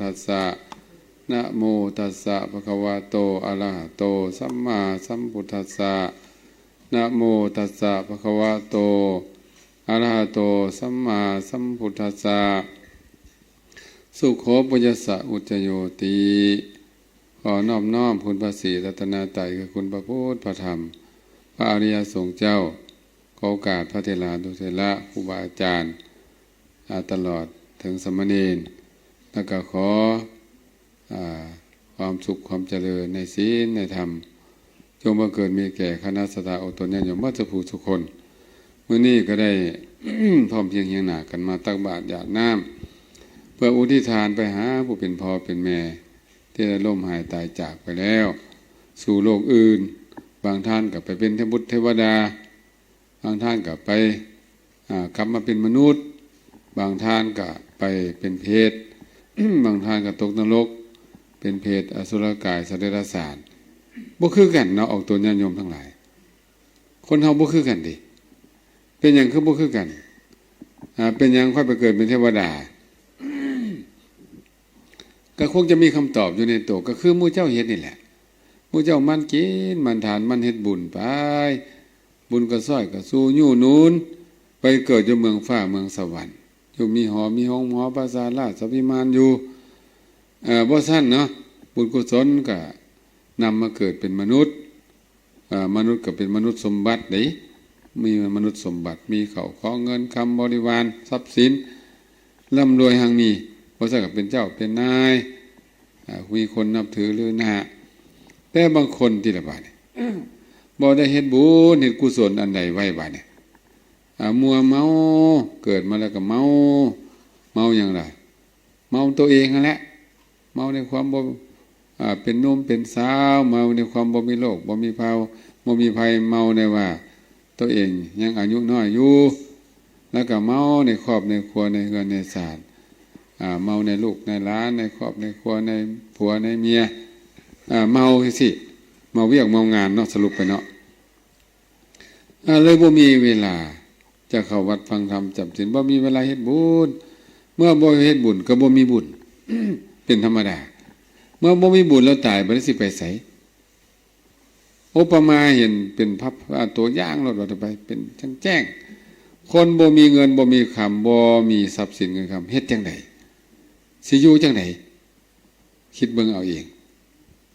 ທັດສະ ນະໂມຕັດສະ ພະຄະວະໂຕ ອະລະຫະໂຕ ສຳມາສຳພຸດທັດສະ ນະໂມຕັດສະ ພະຄະວະໂຕ ອະລະຫະໂຕ ສຳມາສຳພຸດທັດສະ ສຸໂຂ ປຸຍະສະ ອຸດຈະໂຍຕິ. ຂໍນອບນ້ອມຄຸນພະສີລັດຕະນະໄຕ ຄືຄຸນພະພຸດ ພະທຳ ພະອະລິຍະສົງເຈົ້າ, ຂໍໂອກາດພະເຖລານຸເຖລະ ຄູບາອາຈານ ອາ ຕະຫຼອດເຖິງສາມະເນນ ແລ້ວກໍຂໍ ອາ ຄວາມສຸກຄວາມຈະເລີນໃນສິນໃນທຳ ຈົ່ງບັງເກີດມີແກ່ຄະນະສັດທາອອກຕົນຍາດໂຍມເບິດສູ່ຜູ້ສູ່ຄົນ. ມື້ນີ້ກໍໄດ້ ພ້ອມພຽງຮຽງໜ້າກັນມາຕັກບາດຢາດນ້ຳ ເພື່ອອຸທິດທານໄປຫາຜູ້ເປັນພໍ່ເປັນແມ່ ທີ່ໄດ້ລົ້ມຫາຍຕາຍຈາກໄປແລ້ວ ສູ່ໂລກອື່ນ. ບາງທ່ານກໍໄປເປັນເທວະບຸດເທວະດາ, ບາງທ່ານກໍໄປ ອາ ກັບມາເປັນມະນຸດ, ບາງທ່ານກໍໄປເປັນເປດ, ບາງທ່ານກໍຕົກນະລົກ ເປັນເປດ, ອະສຸລະກາຍ, ສັດເດຍລະສານ. ບໍ່ຄືກັນເນາະ ອອກຕົນຍາດໂຍມທັງຫຼາຍ. ຄົນເຮົາບໍ່ຄືກັນເດ. ເປັນຫຍັງຄືບໍ່ຄືກັນ? ອາ ເປັນຫຍັງຂ້ອຍໄປເກີດເປັນເທວະດາ? ກໍຄົງຈະມີຄຳຕອບຢູ່ໃນໂຕ, ກໍຄືໝູ່ເຈົ້າເຮັດນີ້ແຫຼະ. ໝູ່ເຈົ້າໝັ່ນກິນໝັ່ນທານ, ໝັ່ນເຮັດບຸນໄປ, ບຸນກະຊ່ອຍກະຊູຍູ້ໜູນ, ໄປເກີດຢູ່ເມືອງຟ້າເມືອງສະຫວັນ, ຢູ່ມີຫໍມີໂຮງຫໍປາສາດລາຊະວິມານຢູ່. ເອີ ບໍ່ຊັ້ນເນາະ, ບຸນກຸສົນກະນຳມາເກີດເປັນມະນຸດ. ອາ ມະນຸດກໍເປັນມະນຸດສົມບັດເດ້, ມີມະນຸດສົມບັດ, ມີເຂົ້າຂອງເງິນຄຳບໍລິວານຊັບສິນ, ລ່ຳລວຍຮັ່ງມີ, ບໍ່ຊັ້ນກໍເປັນເຈົ້າເປັນນາຍ, ອາ ມີຄົນນັບຖືລືໜ້າ. ແຕ່ບາງຄົນຕິລະບາດນີ້ ບໍ່ໄດ້ເຮັດບຸນເຮັດກຸສົນອັນໃດໄວ້ບາດນີ້, ອາ ມົວເມົາ, ເກີດມາແລ້ວກໍເມົາ. ເມົາຫຍັງລະ? ເມົາຕົວເອງຫັ້ນແຫຼະ, ເມົາໃນຄວາມບໍ່ ອາ ເປັນໜຸ່ມເປັນສາວ, ເມົາໃນຄວາມບໍ່ມີໂລກ ບໍ່ມີເຜົ່າ ບໍ່ມີໄພ, ເມົາໃນວ່າຕົວເອງຍັງອາຍຸນ້ອຍຢູ່, ແລ້ວກໍເມົາໃນຄອບໃນຄົວ ໃນເຮືອນໃນຊານ, ອາ ເມົາໃນລູກໃນຫຼານ ໃນຄອບໃນຄົວ ໃນຜົວໃນເມຍ, ອາ ເມົາຈັ່ງຊີ້, ເມົາວຽກເມົາງານເນາະ, ສະຫຼຸບໄປເນາະ. ອາ ເລີຍບໍ່ມີເວລາຈະເຂົ້າວັດຟັງທຳຈຳສິນ, ບໍ່ມີເວລາເຮັດບຸນ. ເມື່ອບໍ່ເຮັດບຸນກໍບໍ່ມີບຸນ ເປັນທຳມະດາ. ເມື່ອບໍ່ມີບຸນແລ້ວຕາຍໄປແລ້ວຊິໄປໃສ? ອຸປະມາເຫັນເປັນພາບ ອາ ຕົວຢ່າງໂລດວ່າໄປເປັນຈັ່ງແຈ້ງ. ຄົນບໍ່ມີເງິນບໍ່ມີຄຳ, ບໍ່ມີຊັບສິນເງິນຄຳ, ເຮັດຈັ່ງໃດ? ຊິຢູ່ຈັ່ງໃດ? ຄິດເບິ່ງເອົາເອງ.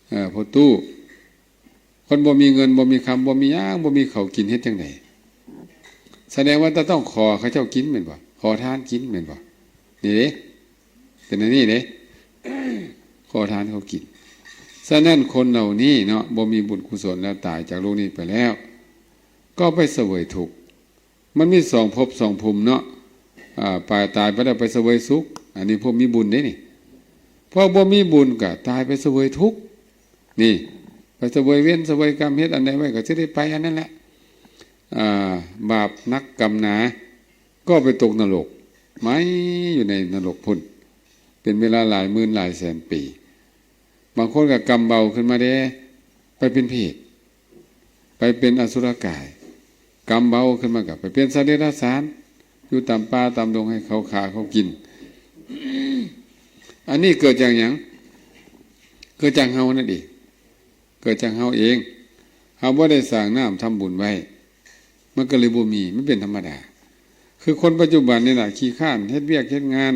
ເອີ ພໍ່ຕູ້, ຄົນບໍ່ມີເງິນ ບໍ່ມີຄຳ ບໍ່ມີຫຍັງ ບໍ່ມີເຂົ້າກິນ ເຮັດຈັ່ງໃດ? ສະແດງວ່າຈະຕ້ອງຂໍເຂົາເຈົ້າກິນແມ່ນບໍ່? ຂໍທານກິນແມ່ນບໍ່? ນີ້ເດ້ ເປັນອັນນີ້ເດ້ ຂໍທານເຂົາກິນ. ສະນັ້ນຄົນເຫຼົ່ານີ້ເນາະ ບໍ່ມີບຸນກຸສົນແລ້ວ ຕາຍຈາກໂລກນີ້ໄປແລ້ວ ກໍໄປສະເຫວີຍທຸກ. ມັນມີສອງພົບສອງພູມເນາະ, ອາ ປາຍຕາຍໄປແລ້ວໄປສະເຫວີຍສຸກ, ອັນນີ້ພວກມີບຸນເດ້ນີ້. ພວກບໍ່ມີບຸນກໍຕາຍໄປສະເຫວີຍທຸກ, ນີ້ ໄປສະເຫວີຍເວນສະເຫວີຍກຳ, ເຮັດອັນໃດໄວ້ກໍຊິໄດ້ໄປອັນນັ້ນແຫຼະ. ອາ ບາບໜັກກຳໜາ ກໍໄປຕົກນະລົກ ໄໝ້ຢູ່ໃນນະລົກພຸ້ນ ເປັນເວລາຫຼາຍໝື່ນຫຼາຍແສນປີ. ບາງຄົນກໍກຳເບົາຂຶ້ນມາເດ້ ໄປເປັນເປດ ໄປເປັນອະສຸລະກາຍ, ກຳເບົາຂຶ້ນມາກໍໄປເປັນສັດເດຍລະສານ ຢູ່ຕາມປ່າຕາມດົງ ໃຫ້ເຂົາຂ້າເຂົາກິນ. ອັນນີ້ເກີດຈາກຫຍັງ? ເກີດຈາກເຮົານັ້ນເອງ, ເກີດຈາກເຮົາເອງ. ເຮົາບໍ່ໄດ້ສ້າງນ້ຳທຳບຸນໄວ້ ມັນກໍເລີຍບໍ່ມີ, ມັນເປັນທຳມະດາ. ຄືຄົນປັດຈຸບັນນີ້ລະ ຂີ້ຄ້ານເຮັດວຽກເຮັດງານ,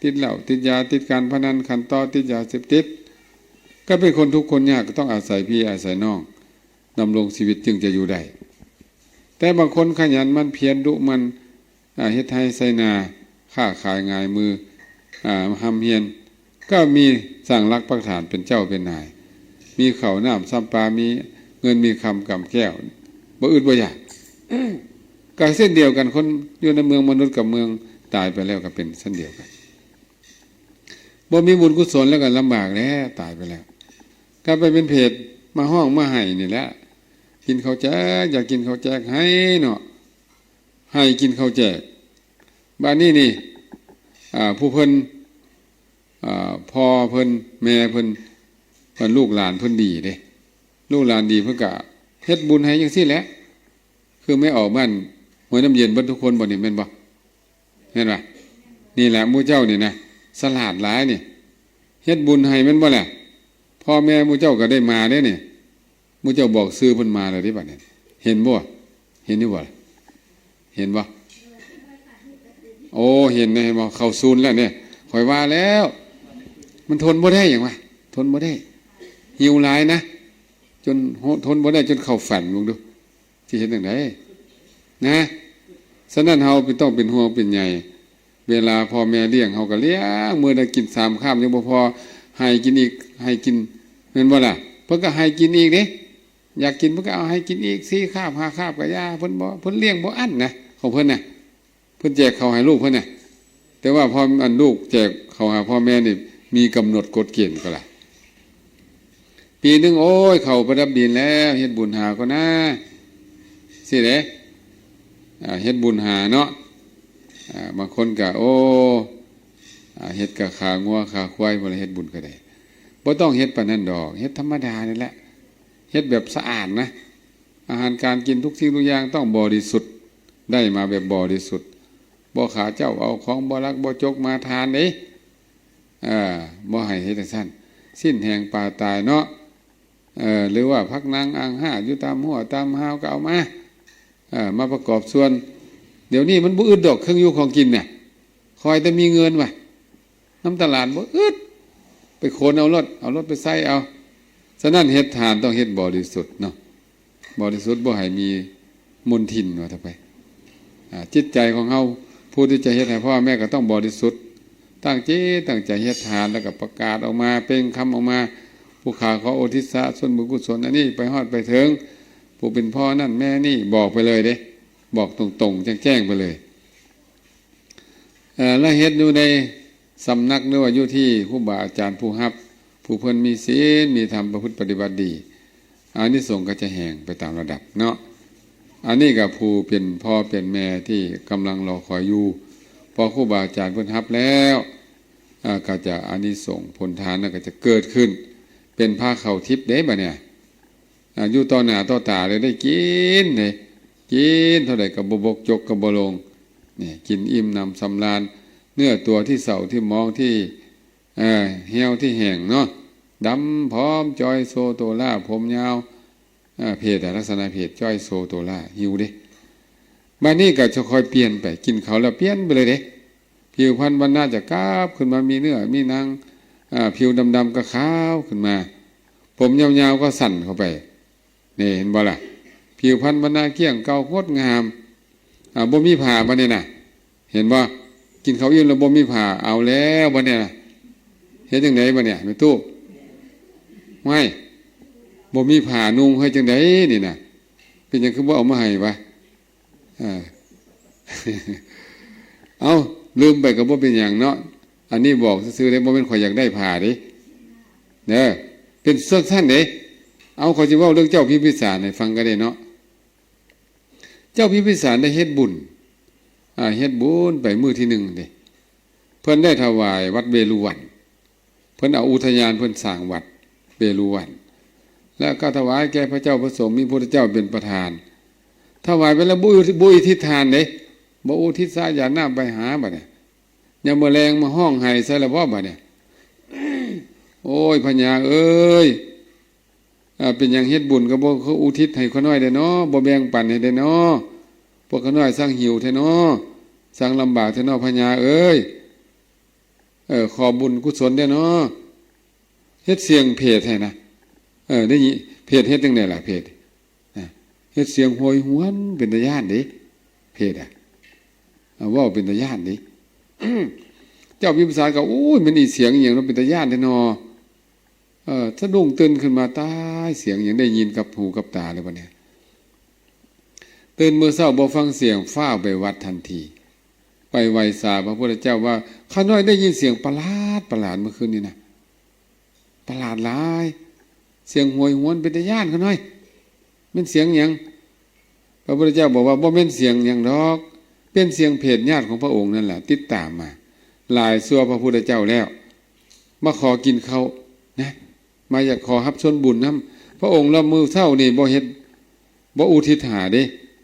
ຕິດເຫຼົ້າຕິດຢາ ຕິດການພະນັນຂັນຕໍ່ ຕິດຢາເສບຕິດ, ກໍເປັນຄົນທຸກຄົນຍາກ ກໍຕ້ອງອາໄສພີ່ອາໄສນ້ອງ ດຳລົງຊີວິດຈຶ່ງຈະຢູ່ໄດ້. ແຕ່ບາງຄົນຂະຫຍັນໝັ່ນພຽນ ດຸໝັ່ນ ອາ ເຮັດໄຮ່ໄຖນາ, ຄ້າຂາຍຫງາຍມື, ອາ ຮ່ຳຮຽນ, ກໍມີສ້າງຫຼັກປັກຖານເປັນເຈົ້າເປັນນາຍ, ມີເຂົ້ານ້ຳຊຳປາ, ມີເງິນມີຄຳກຳແກ້ວ, ບໍ່ອຶດບໍ່ຢາກ. ກໍເຊັ່ນດຽວກັນ, ຄົນຢູ່ໃນເມືອງມະນຸດກັບເມືອງຕາຍໄປແລ້ວກໍເປັນເຊັ່ນດຽວກັນ. ບໍ່ມີບຸນກຸສົນແລ້ວກໍລຳບາກແລ້ວ, ຕາຍໄປແລ້ວ ກໍໄປເປັນເປດ ມາຮ້ອງມາໄຫ້ນີ້ແຫຼະ. ກິນເຂົ້າແຈກ, ຢາກກິນເຂົ້າແຈກ, ໄຫ້ເນາະ, ໄຫ້ກິນເຂົ້າແຈກ. ບາດນີ້ນີ້ ອາ ຜູ້ເພິ່ນ ອາ ພໍ່ເພິ່ນ ແມ່ເພິ່ນ ເພິ່ນ ລູກຫຼານເພິ່ນດີເດ້, ລູກຫຼານດີເພິ່ນກະເຮັດບຸນໃຫ້ຈັ່ງຊີ້ແຫຼະ. ຄືແມ່ອອກບ້ານຫ້ວຍນ້ຳເຢັນເບິດທຸກຄົນບໍ່ນີ້ ແມ່ນບໍ່? ແມ່ນບໍ່? ນີ້ແຫຼະ ໝູ່ເຈົ້ານີ້ນະ ສະຫຼາດຫຼາຍນີ້. ເຮັດບຸນໃຫ້ແມ່ນບໍ່ລະ? ພໍ່ແມ່ໝູ່ເຈົ້າກໍໄດ້ມາເດ້ນີ້ ໝູ່ເຈົ້າບອກຊື່ເພິ່ນມາແລ້ວເດ້ບັດນີ້ ເຫັນບໍ່? ເຫັນຢູ່ບໍ່? ເຫັນບໍ່? ໂອ້ ເຫັນນະ ເຫັນບໍ່? ເຂົ້າສູນແລ້ວນີ້ ຂ້ອຍວ່າແລ້ວ ມັນທົນບໍ່ໄດ້ຫຍັງວະ ທົນບໍ່ໄດ້ ຫິວຫຼາຍນະ ຈົນ ໂຫ ທົນບໍ່ໄດ້ ຈົນເຂົ້າຝັນ ເບິ່ງດູ ຊິເຮັດຈັ່ງໃດນະ? ສະນັ້ນເຮົາຕ້ອງເປັນຫ່ວງເປັນໃຍ ເວລາພໍ່ແມ່ລ້ຽງເຮົາກໍລ້ຽງ ມື້ໃດກິນສາມຄາບຍັງບໍ່ພໍ ໃຫ້ກິນອີກ ໃຫ້ກິນ ແມ່ນບໍ່ລະ? ເພິ່ນກໍໃຫ້ກິນອີກເດ້ ຢາກກິນເພິ່ນກໍເອົາໃຫ້ກິນອີກ ສີ່ຄາບ ຫ້າຄາບກໍຢ່າ ເພິ່ນບໍ່ ເພິ່ນລ້ຽງບໍ່ອັ້ນນະ ຂອງເພິ່ນນະ ເພິ່ນແຈກເຂົ້າໃຫ້ລູກເພິ່ນນະ. ແຕ່ວ່າພໍ່ ອັນລູກແຈກເຂົ້າຫາພໍ່ແມ່ນີ້ ມີກຳນົດກົດເກນກໍລະ ປີໜຶ່ງ ໂອ້ຍ ເຂົ້າປະດັບດິນແລ້ວ ເຮັດບຸນຫາກ່ອນນາ ຊີ້ເດ້ ອ່າ ເຮັດບຸນຫາເນາະ. ອ່າ ບາງຄົນກໍ ໂອ້ ອ່າ ເຮັດກະຂາງົວຂາຄວາຍ ບໍ່ໄດ້ເຮັດບຸນກໍໄດ້ ບໍ່ຕ້ອງເຮັດປານນັ້ນດອກ ເຮັດທຳມະດານີ້ແຫຼະ ເຮັດແບບສະອາດນະ. ອາຫານການກິນທຸກສິ່ງທຸກຢ່າງຕ້ອງບໍລິສຸດ ໄດ້ມາແບບບໍລິສຸດ ບໍ່ຂ້າເຈົ້າເອົາຂອງ ບໍ່ລັກບໍ່ຈົກມາທານເດ້. ເອີ ບໍ່ໃຫ້ເຮັດຈັ່ງຊັ້ນ ຊີ້ນແຫ້ງປາຕາຍເນາະ ເອີ ຫຼືວ່າຜັກໜັງອາງຫ້າຢູ່ຕາມຮົ້ວຕາມຮາວກໍເອົາມາ ເອີ ມາປະກອບສ່ວນ. ດຽວນີ້ມັນບໍ່ອຶດດອກເຄື່ອງຢູ່ຂອງກິນນະ ຂໍໃຫ້ແຕ່ມີເງິນວ່າ ນຳຕະຫຼາດບໍ່ອຶດ ໄປຂົນເອົາໂລດ ເອົາລົດໄປໃສ່ເອົາ. ສະນັ້ນເຮັດທານຕ້ອງເຮັດບໍລິສຸດເນາະ ບໍລິສຸດ ບໍ່ໃຫ້ມີມົນທິນວ່າຊະໄປ. ອ່າ ຈິດໃຈຂອງເຮົາ ຜູ້ທີ່ຈະເຮັດໃຫ້ພໍ່ແມ່ກໍຕ້ອງບໍລິສຸດ ຕັ້ງຈິດຕັ້ງໃຈເຮັດທານ ແລ້ວກໍປະກາດອອກມາ ເປັ່ງຄຳອອກມາ ຜູ້ຂ້າຂໍອຸທິດສ່ວນບຸນກຸສົນອັນນີ້ໄປຮອດໄປເຖິງຜູ້ເປັນພໍ່ນັ້ນແມ່ນີ້ ບອກໄປເລີຍເດ້ ບອກຕົງໆ ແຈ້ງໆ ໄປເລີຍ. ເອີ ແລະເຮັດຢູ່ໃນສຳນັກ ຫຼືວ່າຢູ່ທີ່ຄູບາອາຈານຜູ້ຮັບ ຜູ້ເພິ່ນມີສິນມີທຳ ປະພຶດປະຕິບັດດີ ອານິສົງກໍຈະແຫ້ງໄປຕາມລະດັບເນາະ. ອັນນີ້ກໍຜູ້ເປັນພໍ່ເປັນແມ່ທີ່ກຳລັງລໍຄອຍຢູ່ ເພາະຄູບາອາຈານເພິ່ນຮັບແລ້ວ ອາ ກໍຈະ ອານິສົງຜົນທານນັ້ນກໍຈະເກີດຂຶ້ນ ເປັນພາເຂົ້າທິບເດ້ບັດນີ້. ອາ ຢູ່ຕໍ່ໜ້າຕໍ່ຕາເລີຍ ໄດ້ກິນເດ້ ກິນເທົ່າໃດກໍບໍ່ບົກ ຈົກກໍບໍ່ລົງ ນີ້ ກິນອີ່ມໜຳສຳລານ ເນື້ອຕົວທີ່ເສົ້າທີ່ໝອງທີ່ ເອີ ຫ່ຽວທີ່ແຫ້ງເນາະ ດຳຜອມ ຈ່ອຍໂຊໂຕລາ ຜົມຍາວ ເອີ ເຜດ ອາ ລັກສະນະເຜດ ຈ່ອຍໂຊໂຕລາ ຫິວເດ້. ບາດນີ້ກໍຈະຄ່ອຍປ່ຽນໄປ ກິນເຂົ້າແລ້ວປ່ຽນໄປເລີຍເດ້. ຜິວພັນວັນນະຈະກັບຂຶ້ນມາມີເນື້ອມີໜັງ ອາ ຜິວດຳໆກໍຂາວຂຶ້ນມາ ຜົມຍາວໆກໍສັ້ນເຂົ້າໄປ ນີ້ ເຫັນບໍ່ລະ? ຜິວພັນວັນນະກ້ຽງເກົ່າ ງົດງາມ ອາ ບໍ່ມີຜາບາດນີ້ນະ ເຫັນບໍ່? ກິນເຂົ້າອີ່ມແລ້ວບໍ່ມີຜາ ເອົາແລ້ວບາດນີ້ນະ ເຮັດຈັ່ງໃດບາດນີ້ແມ່ຕູ້? ຫ້ວຍ ບໍ່ມີຜ້ານຸ່ງ ເຮັດຈັ່ງໃດນີ້ນະ? ເປັນຫຍັງຄືບໍ່ເອົາມາໃຫ້ວະ? ເອີ ເອົ້າ ລືມໄປກໍບໍ່ເປັນຫຍັງເນາະ ອັນນີ້ບອກຊື່ໆເດ້ ບໍ່ແມ່ນຂ້ອຍຢາກໄດ້ຜ້າເດ້ ເດີ ເປັນຊັ້ນໆເດ້. ເອົາ ຂ້ອຍຊິເວົ້າເລື່ອງເຈົ້າພິມພິສານໃຫ້ຟັງກໍໄດ້ເນາະ. ເຈົ້າພິມພິສານໄດ້ເຮັດບຸນ ອາ ເຮັດບຸນໄປມື້ທີໜຶ່ງເດ້ ເພິ່ນໄດ້ຖວາຍວັດເວລຸວັນ ເພິ່ນເອົາອຸທະຍານ ເພິ່ນສ້າງວັດເວລຸວັນ ແລ້ວກໍຖວາຍແກ່ພະເຈົ້າພະສົງ ມີພະພຸດທະເຈົ້າເປັນປະທານ. ຖວາຍໄປແລ້ວບໍ່ ບໍ່ອຸທິດທານເດ້ ບໍ່ອຸທິດສາຢາດນ້ຳໄປຫາບາດນີ້. ຍາມມື້ແລງມາຮ້ອງໄຫ້ໃສ່ລະບໍບາດນີ້ ໂອ້ຍ ພະຍາເອີຍ ເປັນຫຍັງເຮັດບຸນກໍບໍ່ອຸທິດໃຫ້ຂ້ານ້ອຍແດ່ນໍ ບໍ່ແບ່ງປັນໃຫ້ແດ່ນໍ ພວກຂ້ານ້ອຍຊ່າງຫິວແທ້ນໍ ຊ່າງລຳບາກແທ້ນໍ ພະຍາເອີຍ ເອີ ຂໍບຸນກຸສົນແດ່ນໍ. ເຮັດສຽງເຜດໃຫ້ນະ ເອີ ໄດ້ຍິນ ເຜດເຮັດຈັ່ງໃດລະ ເຜດ ນະ ເຮັດສຽງໂຫຍຫວນເປັນຕາຢ້ານເດ້ ເຜດອະ ເວົ້າເປັນຕາຢ້ານເດ້. ເຈົ້າພິມພິສານກໍ ໂອ້ຍ ແມ່ນອີສຽງອີ່ຫຍັງເນາະ ເປັນຕາຢ້ານແທ້ນໍ ເອີ ສະດຸ້ງຕື່ນຂຶ້ນມາ ຕາຍ ສຽງອີ່ຫຍັງ ໄດ້ຍິນກັບຫູກັບຕາເລີຍບັດນີ້. ຕື່ນມື້ເຊົ້າບໍ່ຟັງສຽງ ຟ້າວໄປວັດທັນທີ ໄປໄຫວ້ສາພະພຸດທະເຈົ້າວ່າ ຂ້ານ້ອຍໄດ້ຍິນສຽງປະຫຼາດໆ ເມື່ອຄືນນີ້ນະ ປະຫຼາດຫຼາຍ ສຽງໂຫຍຫວນເປັນຕາຢ້ານ ຂ້ານ້ອຍ ແມ່ນສຽງຫຍັງ? ພະພຸດທະເຈົ້າບອກວ່າ ບໍ່ແມ່ນສຽງຫຍັງດອກ ເປັນສຽງເຜດຍາດຂອງພະອົງນັ້ນລະ ຕິດຕາມມາຫຼາຍຊົ່ວພະພຸດທະເຈົ້າແລ້ວ ມາຂໍກິນເຂົ້ານະ ມາຢາກຂໍຮັບສ່ວນບຸນນຳພະອົງ. ລະມື້ເຊົ້ານີ້ບໍ່ເຮັດ ບໍ່ອຸທິດຫາເດ້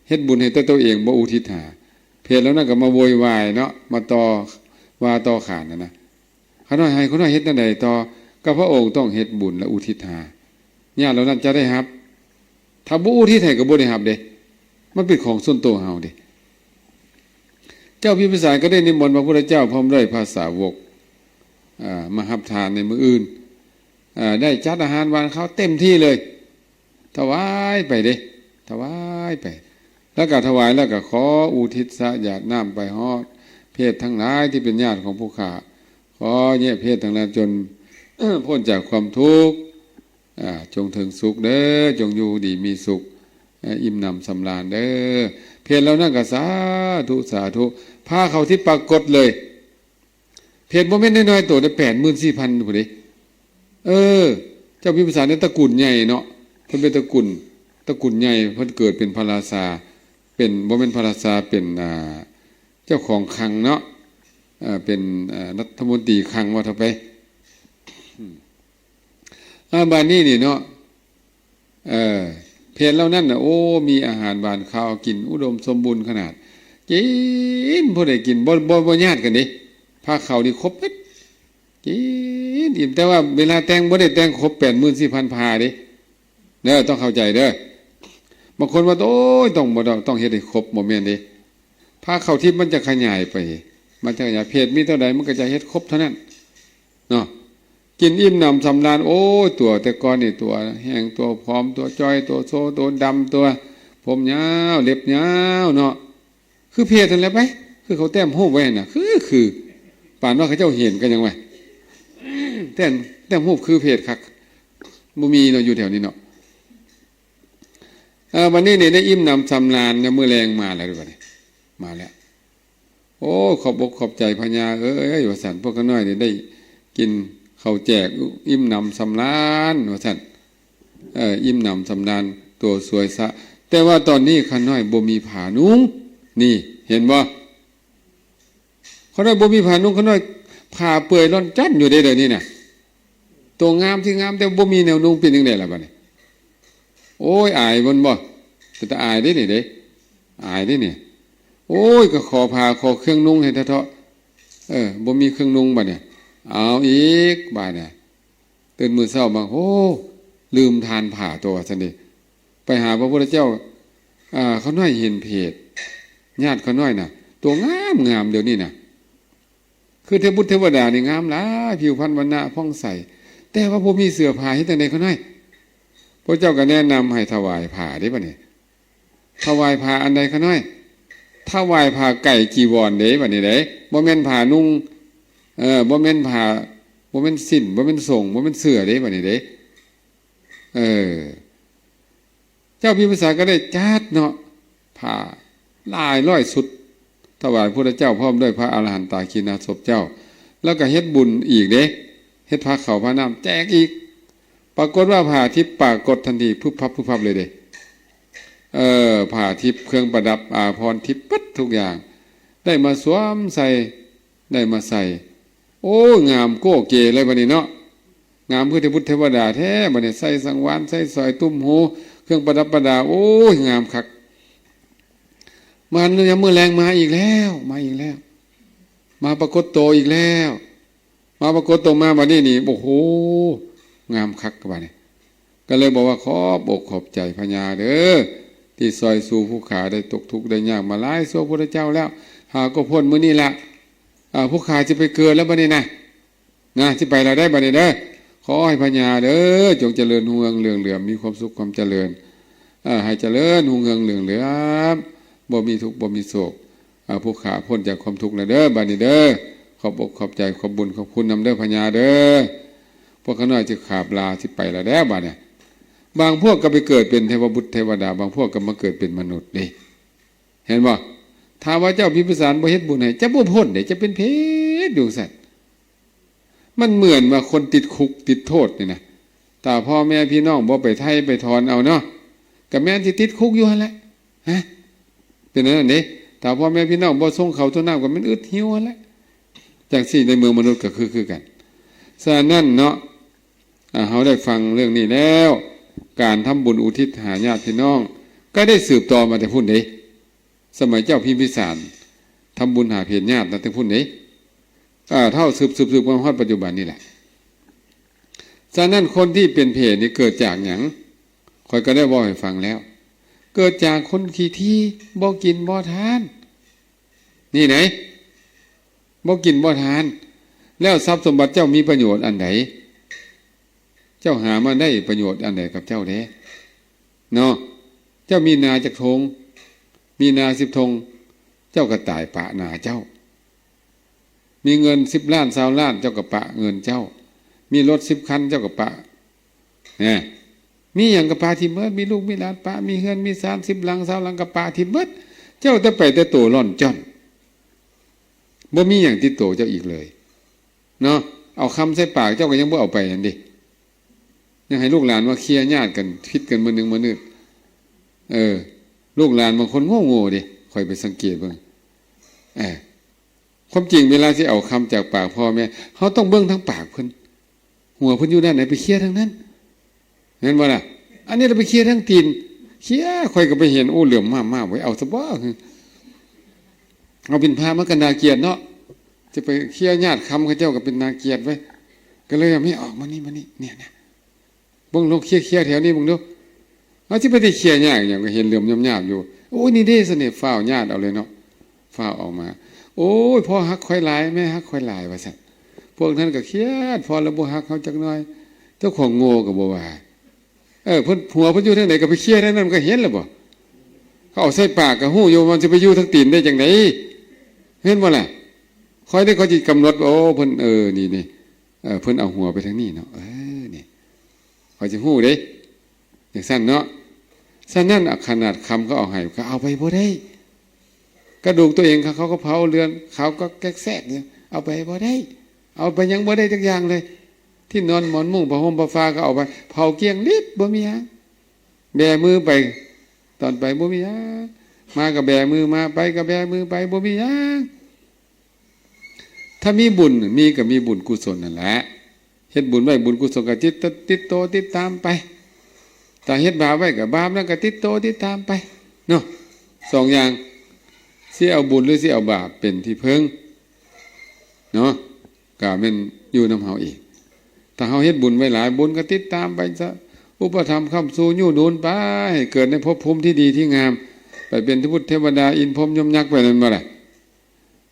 ເຮັດບຸນໃຫ້ແຕ່ໂຕເອງ ບໍ່ອຸທິດຫາ. ເຜດເຫຼົ່ານັ້ນກໍມາໂວຍວາຍເນາະ ມາຕໍ່ວ່າຕໍ່ຂານຫັ້ນນະ. ຂ້ານ້ອຍໃຫ້ ຂ້ານ້ອຍເຮັດແນວໃດຕໍ່? ກໍພະອົງຕ້ອງເຮັດບຸນ ແລະ ອຸທິດຫາ. ຍາດເຫຼົ່ານັ້ນຈະໄດ້ຮັບ. ຖ້າບໍ່ອຸທິດໃຫ້ກໍບໍ່ໄດ້ຮັບເດ້. ມັນເປັນຂອງສ່ວນຕົວເຮົາເດ້. ເຈົ້າພິມພິສານກໍໄດ້ນິມົນພະພຸດທະເຈົ້າ ພ້ອມດ້ວຍພະສາວົກ ເອີ່ ມາຮັບທານໃນມື້ອື່ນ. ເອີ່ ໄດ້ຈັດອາຫານຫວານຄາວເຕັມທີ່ເລີຍ. ຖວາຍໄປເດ້ ຖວາຍໄປ. ແລ້ວກໍຖວາຍແລ້ວກໍຂໍອຸທິດສະຫຍາດນ້ຳໄປຮອດເຜດທັງຫຼາຍທີ່ເປັນຍາດຂອງຜູ້ຂ້າ. ຂໍແຍະເຜດທັງຫຼາຍຈົນ ພົ້ນຈາກຄວາມທຸກ. ອາ ຈົ່ງເຖິງສຸກເດີ້ ຈົ່ງຢູ່ດີມີສຸກ ອາ ອີ່ມໜຳສຳລານເດີ້. ເຜດເຫຼົ່ານັ້ນກໍສາທຸ ສາທຸ ພາເຂົ້າທີ່ປາກົດເລີຍ. ເຜດບໍ່ແມ່ນນ້ອຍໆໂຕເດ້ ແປດໝື່ນສີ່ພັນພຸ້ນເດ້. ເອີ ເຈົ້າພິມພິສານນີ້ຕະກຸນໃຫຍ່ເນາະ ເພິ່ນເປັນຕະກຸນ ຕະກຸນໃຫຍ່ ເພິ່ນເກີດເປັນພະລາຊາ ເປັນ ບໍ່ແມ່ນພະລາຊາ ເປັນ ອ່າ ເຈົ້າຂອງຄັງເນາະ ເປັນ ເອີ່ ລັດຖະມົນຕີຄັງ ວ່າເຖາະໄປ. ອາ ບາດນີ້ນີ້ເນາະ ເອີ ເຜດເຫຼົ່ານັ້ນນະ ໂອ້ ມີອາຫານຫວານຄາວກິນ ອຸດົມສົມບູນຂະໜາດ. ກິນ ຜູ້ໃດກິນ ບໍ່ ບໍ່ ບໍ່ຍາດກັນເດ້ ພາເຂົ້ານີ້ຄົບເບິດ ກິນອີ່ມ. ແຕ່ວ່າເວລາແຕ່ງບໍ່ໄດ້ແຕ່ງຄົບແປດໝື່ນສີ່ພັນພາເດ້ ເດີ ຕ້ອງເຂົ້າໃຈເດີ. ບາງຄົນວ່າ ໂອ້ຍ ຕ້ອງ ບໍ່ຕ້ອງ ຕ້ອງເຮັດໃຫ້ຄົບ ບໍ່ແມ່ນເດ້. ພາເຂົ້າທິບມັນຈະຂະຫຍາຍໄປ ມັນຈະຂະຫຍາຍ ເຜດມີເທົ່າໃດ ມັນກໍຈະເຮັດຄົບເທົ່ານັ້ນເນາະ. ກິນອີ່ມໜຳສຳລານ ໂອ້ຍ ຕົວແຕ່ກ່ອນນີ້ ຕົວແຫ້ງ ຕົວຜອມ ຕົວຈ່ອຍ ຕົວໂຊ ຕົວດຳ ຕົວຜົມຍາວ ເລັບຍາວເນາະ. ຄືເຜດຫັ້ນແຫຼະໄປ ຄືເຂົາແຕ້ມຮູບໄວ້ຫັ້ນນະ ຄື ຄື ປານວ່າເຂົາເຈົ້າເຫັນກັນຫຍັງວະ ແຕ້ມ ແຕ້ມຮູບຄືເຜດຄັກ ບໍ່ມີເນາະ ຢູ່ແຖວນີ້ເນາະ. ເອີ ບັດນີ້ນີ້ໄດ້ອີ່ມໜຳສຳລານ ຍາມມື້ແລງມາແລ້ວເດ້ ບັດນີ້ ມາແລ້ວ. ໂອ້ ຂອບອົກຂອບໃຈພະຍາເອີຍ ວ່າຊັ້ນ. ພວກຂ້ານ້ອຍນີ້ໄດ້ກິນເຂົ້າແຈກ ອີ່ມໜຳສຳລານ ວ່າຊັ້ນ. ເອີ ອີ່ມໜຳສຳລານ ຕົວສວຍຊະ ແຕ່ວ່າຕອນນີ້ຂ້ານ້ອຍບໍ່ມີຜ້ານຸ່ງ. ນີ້ ເຫັນບໍ່? ຂ້ານ້ອຍບໍ່ມີຜ້ານຸ່ງ ຂ້ານ້ອຍຜ້າເປື່ອຍລ່ອນຈ້ອນຢູ່ເດ້ ດຽວນີ້ນະ. ໂຕງາມທີ່ງາມ ແຕ່ບໍ່ມີແນວນຸ່ງ ເປັນຈັ່ງໃດລະບັດນີ້? ໂອ້ຍ ອາຍມັນບໍ່? ເປັນຕາອາຍເດ້ນີ້ເດ້ ອາຍເດ້ນີ້. ໂອ້ຍ ກໍຂໍຜ້າຂໍເຄື່ອງນຸ່ງໃຫ້ເທາະ. ເອີ ບໍ່ມີເຄື່ອງນຸ່ງບັດນີ້ ເອົາອີກບາດນີ້. ຕື່ນມື້ເຊົ້າມາ ໂອ້ ລືມທານຜ້າຕົວ ວ່າຊັ້ນເດ. ໄປຫາພະພຸດທະເຈົ້າ ອາ ຂ້ານ້ອຍເຫັນເຜດ ຍາດຂ້ານ້ອຍນະ ຕົວງາມໆ ດຽວນີ້ນະ ຄືເທວະບຸດເທວະດານີ້ງາມຫຼາຍ ຜິວພັນວັນນະຜ່ອງໃສ ແຕ່ວ່າບໍ່ມີເສື້ອຜ້າ ເຮັດຈັ່ງໃດຂ້ານ້ອຍ? ພະເຈົ້າກໍແນະນຳໃຫ້ຖວາຍຜ້າເດ້ບັດນີ້. ຖວາຍຜ້າອັນໃດຂ້ານ້ອຍ? ຖວາຍຜ້າໄກຈີວອນເດ້ບັດນີ້ເດ້ ບໍ່ແມ່ນຜ້ານຸ່ງ ເອີ ບໍ່ແມ່ນຜ້າ ບໍ່ແມ່ນສິ້ນ ບໍ່ແມ່ນສົ້ງ ບໍ່ແມ່ນເສື້ອເດ້ບັດນີ້ເດ້. ເອີ ເຈົ້າພິມພິສານກໍໄດ້ຈັດເນາະ ຜ້າຫຼາຍຮ້ອຍຊຸດ ຖວາຍພະພຸດທະເຈົ້າ ພ້ອມດ້ວຍພະອະລະຫັນຕາຄີນາສົບເຈົ້າ ແລ້ວກໍເຮັດບຸນອີກເດ້ ເຮັດພາເຂົ້າພານ້ຳແຈກອີກ. ປາກົດວ່າຜ້າທິບປາກົດທັນທີ ພຶບພັບ ພຶບພັບເລີຍເດ້. ເອີ ຜ້າທິບ ເຄື່ອງປະດັບອາພອນທິບເບິດທຸກຢ່າງ ໄດ້ມາສວມໃສ່ ໄດ້ມາໃສ່. ໂອ້ຍ ງາມໂກ້ເກເລີຍບັດນີ້ເນາະ ງາມຄືເທວະບຸດເທວະດາແທ້ບັດນີ້. ໃສ່ສັງຫວານ ໃສ່ສ້ອຍ ຕຸ້ມຫູ ເຄື່ອງປະດັບປະດາ ໂອ້ຍ ງາມຄັກ. ມາຍາມມື້ແລງມາອີກແລ້ວ ມາອີກແລ້ວ ມາປາກົດໂຕອີກແລ້ວ ມາປາກົດຕົວມາບັດນີ້ນີ້ ໂອ້ໂຫ ງາມຄັກບັດນີ້. ກໍເລີຍບອກວ່າ ຂອບອົກຂອບໃຈພະຍາເດີ ທີ່ຊ່ອຍຊູຜູ້ຂ້າໄດ້ຕົກທຸກໄດ້ຍາກມາຫຼາຍຊົ່ວພຸດທະເຈົ້າແລ້ວ ຫາກໍພົ້ນມື້ນີ້ລະ. ອາ ຜູ້ຂ້າຊິໄປເກີດແລ້ວບັດນີ້ນະ ນະ ຊິໄປແລ້ວໄດ໋ບັດນີ້ເດີ. ຂໍໃຫ້ພະຍາເດີ ຈົ່ງຈະເລີນຮຸ່ງເຮືອງເຫຼືອງເຫຼືອມ ມີຄວາມສຸກຄວາມຈະເລີນ ເອີ ໃຫ້ຈະເລີນຮຸ່ງເຮືອງເຫຼືອງເຫຼືອມ ບໍ່ມີທຸກບໍ່ມີໂສກ. ອາ ຜູ້ຂ້າພົ້ນຈາກຄວາມທຸກແລ້ວເດີ ບາດນີ້ເດີ. ຂອບອົກຂອບໃຈ ຂອບບຸນຂອບຄຸນນຳເດີພະຍາເດີ. ພວກຂ້ານ້ອຍຊິຂາບລາ ຊິໄປແລ້ວເດີບາດນີ້. ບາງພວກກໍໄປເກີດເປັນເທວະບຸດເທວະດາ ບາງພວກກໍມາເກີດເປັນມະນຸດເດ້ ເຫັນບໍ່? ຖ້າວ່າເຈົ້າພິມພິສານບໍ່ເຮັດບຸນໃຫ້ ຈະບໍ່ພົ້ນເດ້ ຈະເປັນເຜດຢູ່ຊັ້ນ. ມັນເໝືອນວ່າຄົນຕິດຄຸກຕິດໂທດນີ້ນະ ຖ້າພໍ່ແມ່ພີ່ນ້ອງບໍ່ໄປໄຖ່ໄປຖອນເອົາເນາະ ກໍແມ່ນຊິຕິດຄຸກຢູ່ຫັ້ນແຫຼະ. ຮະ ເປັນອັນນັ້ນເດ້ ຖ້າພໍ່ແມ່ພີ່ນ້ອງບໍ່ສົ່ງເຂົ້າສົ່ງນ້ຳ ກໍແມ່ນອຶດຫິວຫັ້ນແຫຼະ. ຈັ່ງຊີ້ໃນເມືອງມະນຸດກໍຄື ຄືກັນ. ສະນັ້ນເນາະ ອາ ເຮົາໄດ້ຟັງເລື່ອງນີ້ແລ້ວ ການທຳບຸນອຸທິດຫາຍາດພີ່ນ້ອງ ກໍໄດ້ສືບຕໍ່ມາແຕ່ພຸ້ນເດ້. ສະໄໝເຈົ້າພິມພິສານ ທຳບຸນຫາເຜດຍາດນະ ແຕ່ພຸ້ນເດ້. ເອີ ເຖົ້າສືບໆໆມາຮອດປັດຈຸບັນນີ້ແຫຼະ. ສະນັ້ນ ຄົນທີ່ເປັນເຜດນີ້ເກີດຈາກຫຍັງ? ຂ້ອຍກໍໄດ້ເວົ້າໃຫ້ຟັງແລ້ວ ເກີດຈາກຄົນຂີ້ຖີ່ ບໍ່ກິນບໍ່ທານ ນີ້ໃດ໋ ບໍ່ກິນບໍ່ທານ. ແລ້ວຊັບສົມບັດເຈົ້າມີປະໂຫຍດອັນໃດ? ເຈົ້າຫາມາໄດ້ປະໂຫຍດອັນໃດກັບເຈົ້າແດ່? ເນາະ ເຈົ້າມີນາຈັກທົ່ງ? ມີນາສິບທົ່ງ ເຈົ້າກໍຕາຍປະນາເຈົ້າ. ມີເງິນສິບລ້ານຊາວລ້ານ ເຈົ້າກໍປະເງິນເຈົ້າ. ມີລົດສິບຄັນ ເຈົ້າກໍປະ ນະ ມີຫຍັງກໍປະຖິ້ມເໝິດ. ມີລູກມີຫຼານປະ ມີເຮືອນມີຊານສິບຫຼັງຊາວຫຼັງກໍປະຖິ້ມເໝິດ. ເຈົ້າແຕ່ໄປແຕ່ໂຕລ່ອນຈ້ອນ ບໍ່ມີຫຍັງຕິດໂຕເຈົ້າອີກເລີຍ ເນາະ. ເອົາຄຳໃສ່ປາກເຈົ້າກໍຍັງບໍ່ເອົາໄປຫັ້ນເດ. ຍັງໃຫ້ລູກຫຼານມາເຄຍຍາດກັນ ຜິດກັນມື້ໜຶ່ງມື້ໜຶດ. ເອີ ລູກຫຼານບາງຄົນໂງ່ໆເດ ຂ້ອຍໄປສັງເກດເບິ່ງ. ເອີ ຄວາມຈິງເວລາຊິເອົາຄຳຈາກປາກພໍ່ແມ່ ເຮົາຕ້ອງເບິ່ງທາງປາກເພິ່ນ ຫົວເພິ່ນຢູ່ດ້ານໃດ ໄປເຄຍທາງນັ້ນ ແມ່ນບໍ່ລະ? ອັນນີ້ລະໄປເຄຍທາງຕີນ ເຄຍ ຂ້ອຍກໍໄປເຫັນ ໂອ້ ເຫຼືອມມາກໆ ເວີ້ຍ ເອົາຊະບໍ່. ເຮົາເປັນພະມັນກໍໜ້າກຽດເນາະ ຈະໄປເຄຍຍາດຄຳເຂົາເຈົ້າກໍເປັນໜ້າກຽດເວີ້ຍ. ກໍເລີຍວ່າ ແມ່ອອກມານີ້ ມານີ້ ເນຍ ເນຍ ເບິ່ງ ລອງເຄຍໆແຖວນີ້ເບິ່ງດູ. ເຮົາຊິໄປໄດ້ເຄຍຍາກຫຍັງ ກໍເຫັນເຫຼືອມຍາບໆຢູ່. ໂອ້ຍ ນີ້ເດ້ ຊັ້ນນີ້ ຟ້າວຍາດເອົາເລີຍເນາະ ຟ້າວອອກມາ. ໂອ້ຍ ພໍ່ຮັກຂ້ອຍຫຼາຍ ແມ່ຮັກຂ້ອຍຫຼາຍ ວ່າຊັ້ນ. ພວກນັ້ນກໍຄຽດ ພໍ່ລະບໍ່ຮັກເຮົາຈັກໜ້ອຍ. ເຈົ້າຂອງໂງ່ກໍບໍ່ວ່າ ເອີ ເພິ່ນ ຫົວເພິ່ນຢູ່ທາງໃດກໍໄປເຄຍທາງນັ້ນ ມັນກໍເຫັນແລ້ວບໍ່? ເຂົາເອົາໃສ່ປາກກໍຮູ້ຢູ່ ມັນຊິໄປຢູ່ທາງຕີນໄດ້ຈັ່ງໃດ? ເຫັນບໍ່ລະ? ຂ້ອຍນີ້ ຂ້ອຍຊິກຳນົດ ໂອ້ ເພິ່ນ ເອີ ນີ້ ນີ້ ເອີ ເພິ່ນເອົາຫົວໄປທາງນີ້ເນາະ ເອີ ນີ້ ຂ້ອຍຊິຮູ້ເດ້ ຈັ່ງຊັ້ນເນາະ. ສະນັ້ນ ອະ ຂະໜາດຄຳເຂົາເອົາໃຫ້ ກໍເອົາໄປບໍ່ໄດ້. ກະດູກຕົວເອງ ເຂົາ ເຂົາກໍເຜົາເລື່ອນ ເຂົາກໍແກກແຊກຢູ່ ເອົາໄປບໍ່ໄດ້. ເອົາໄປຫຍັງບໍ່ໄດ້ຈັກຢ່າງເລີຍ. ທີ່ນອນ ໝອນ ມຸ້ງ ຜ້າຫົ່ມ ຜ້າຝາ ກໍເອົາໄປ ເຜົາກ້ຽງລິບ ບໍ່ມີຫຍັງ. ແບມືໄປ ຕອນໄປບໍ່ມີຫຍັງ ມາກໍແບມືມາ ໄປກໍແບມືໄປ ບໍ່ມີຫຍັງ. ຖ້າມີບຸນ ມີກໍມີບຸນກຸສົນນັ້ນແຫຼະ ເຮັດບຸນໄວ້ ບຸນກຸສົນກໍຕິດ ຕິດໂຕຕິດຕາມໄປ. ຖ້າເຮັດບາບໄວ້ກໍບາບນັ້ນກໍຕິດໂຕຕິດຕາມໄປເນາະ. ສອງຢ່າງ ຊິເອົາບຸນ ຫຼື ຊິເອົາບາບເປັນທີ່ເພິ່ງເນາະ ກໍແມ່ນຢູ່ນຳເຮົາເອງ. ຖ້າເຮົາເຮັດບຸນໄວ້ຫຼາຍ ບຸນກໍຕິດຕາມໄປ ຈະອຸປະຖຳຄ້ຳຊູ ຍູ້ໜູນໄປ ໃຫ້ເກີດໃນພົບພູມທີ່ດີທີ່ງາມ ໄປເປັນເທວະບຸດເທວະດາ ອິນພົມຍົມຍັກໄປ ແມ່ນບໍ່ລະ?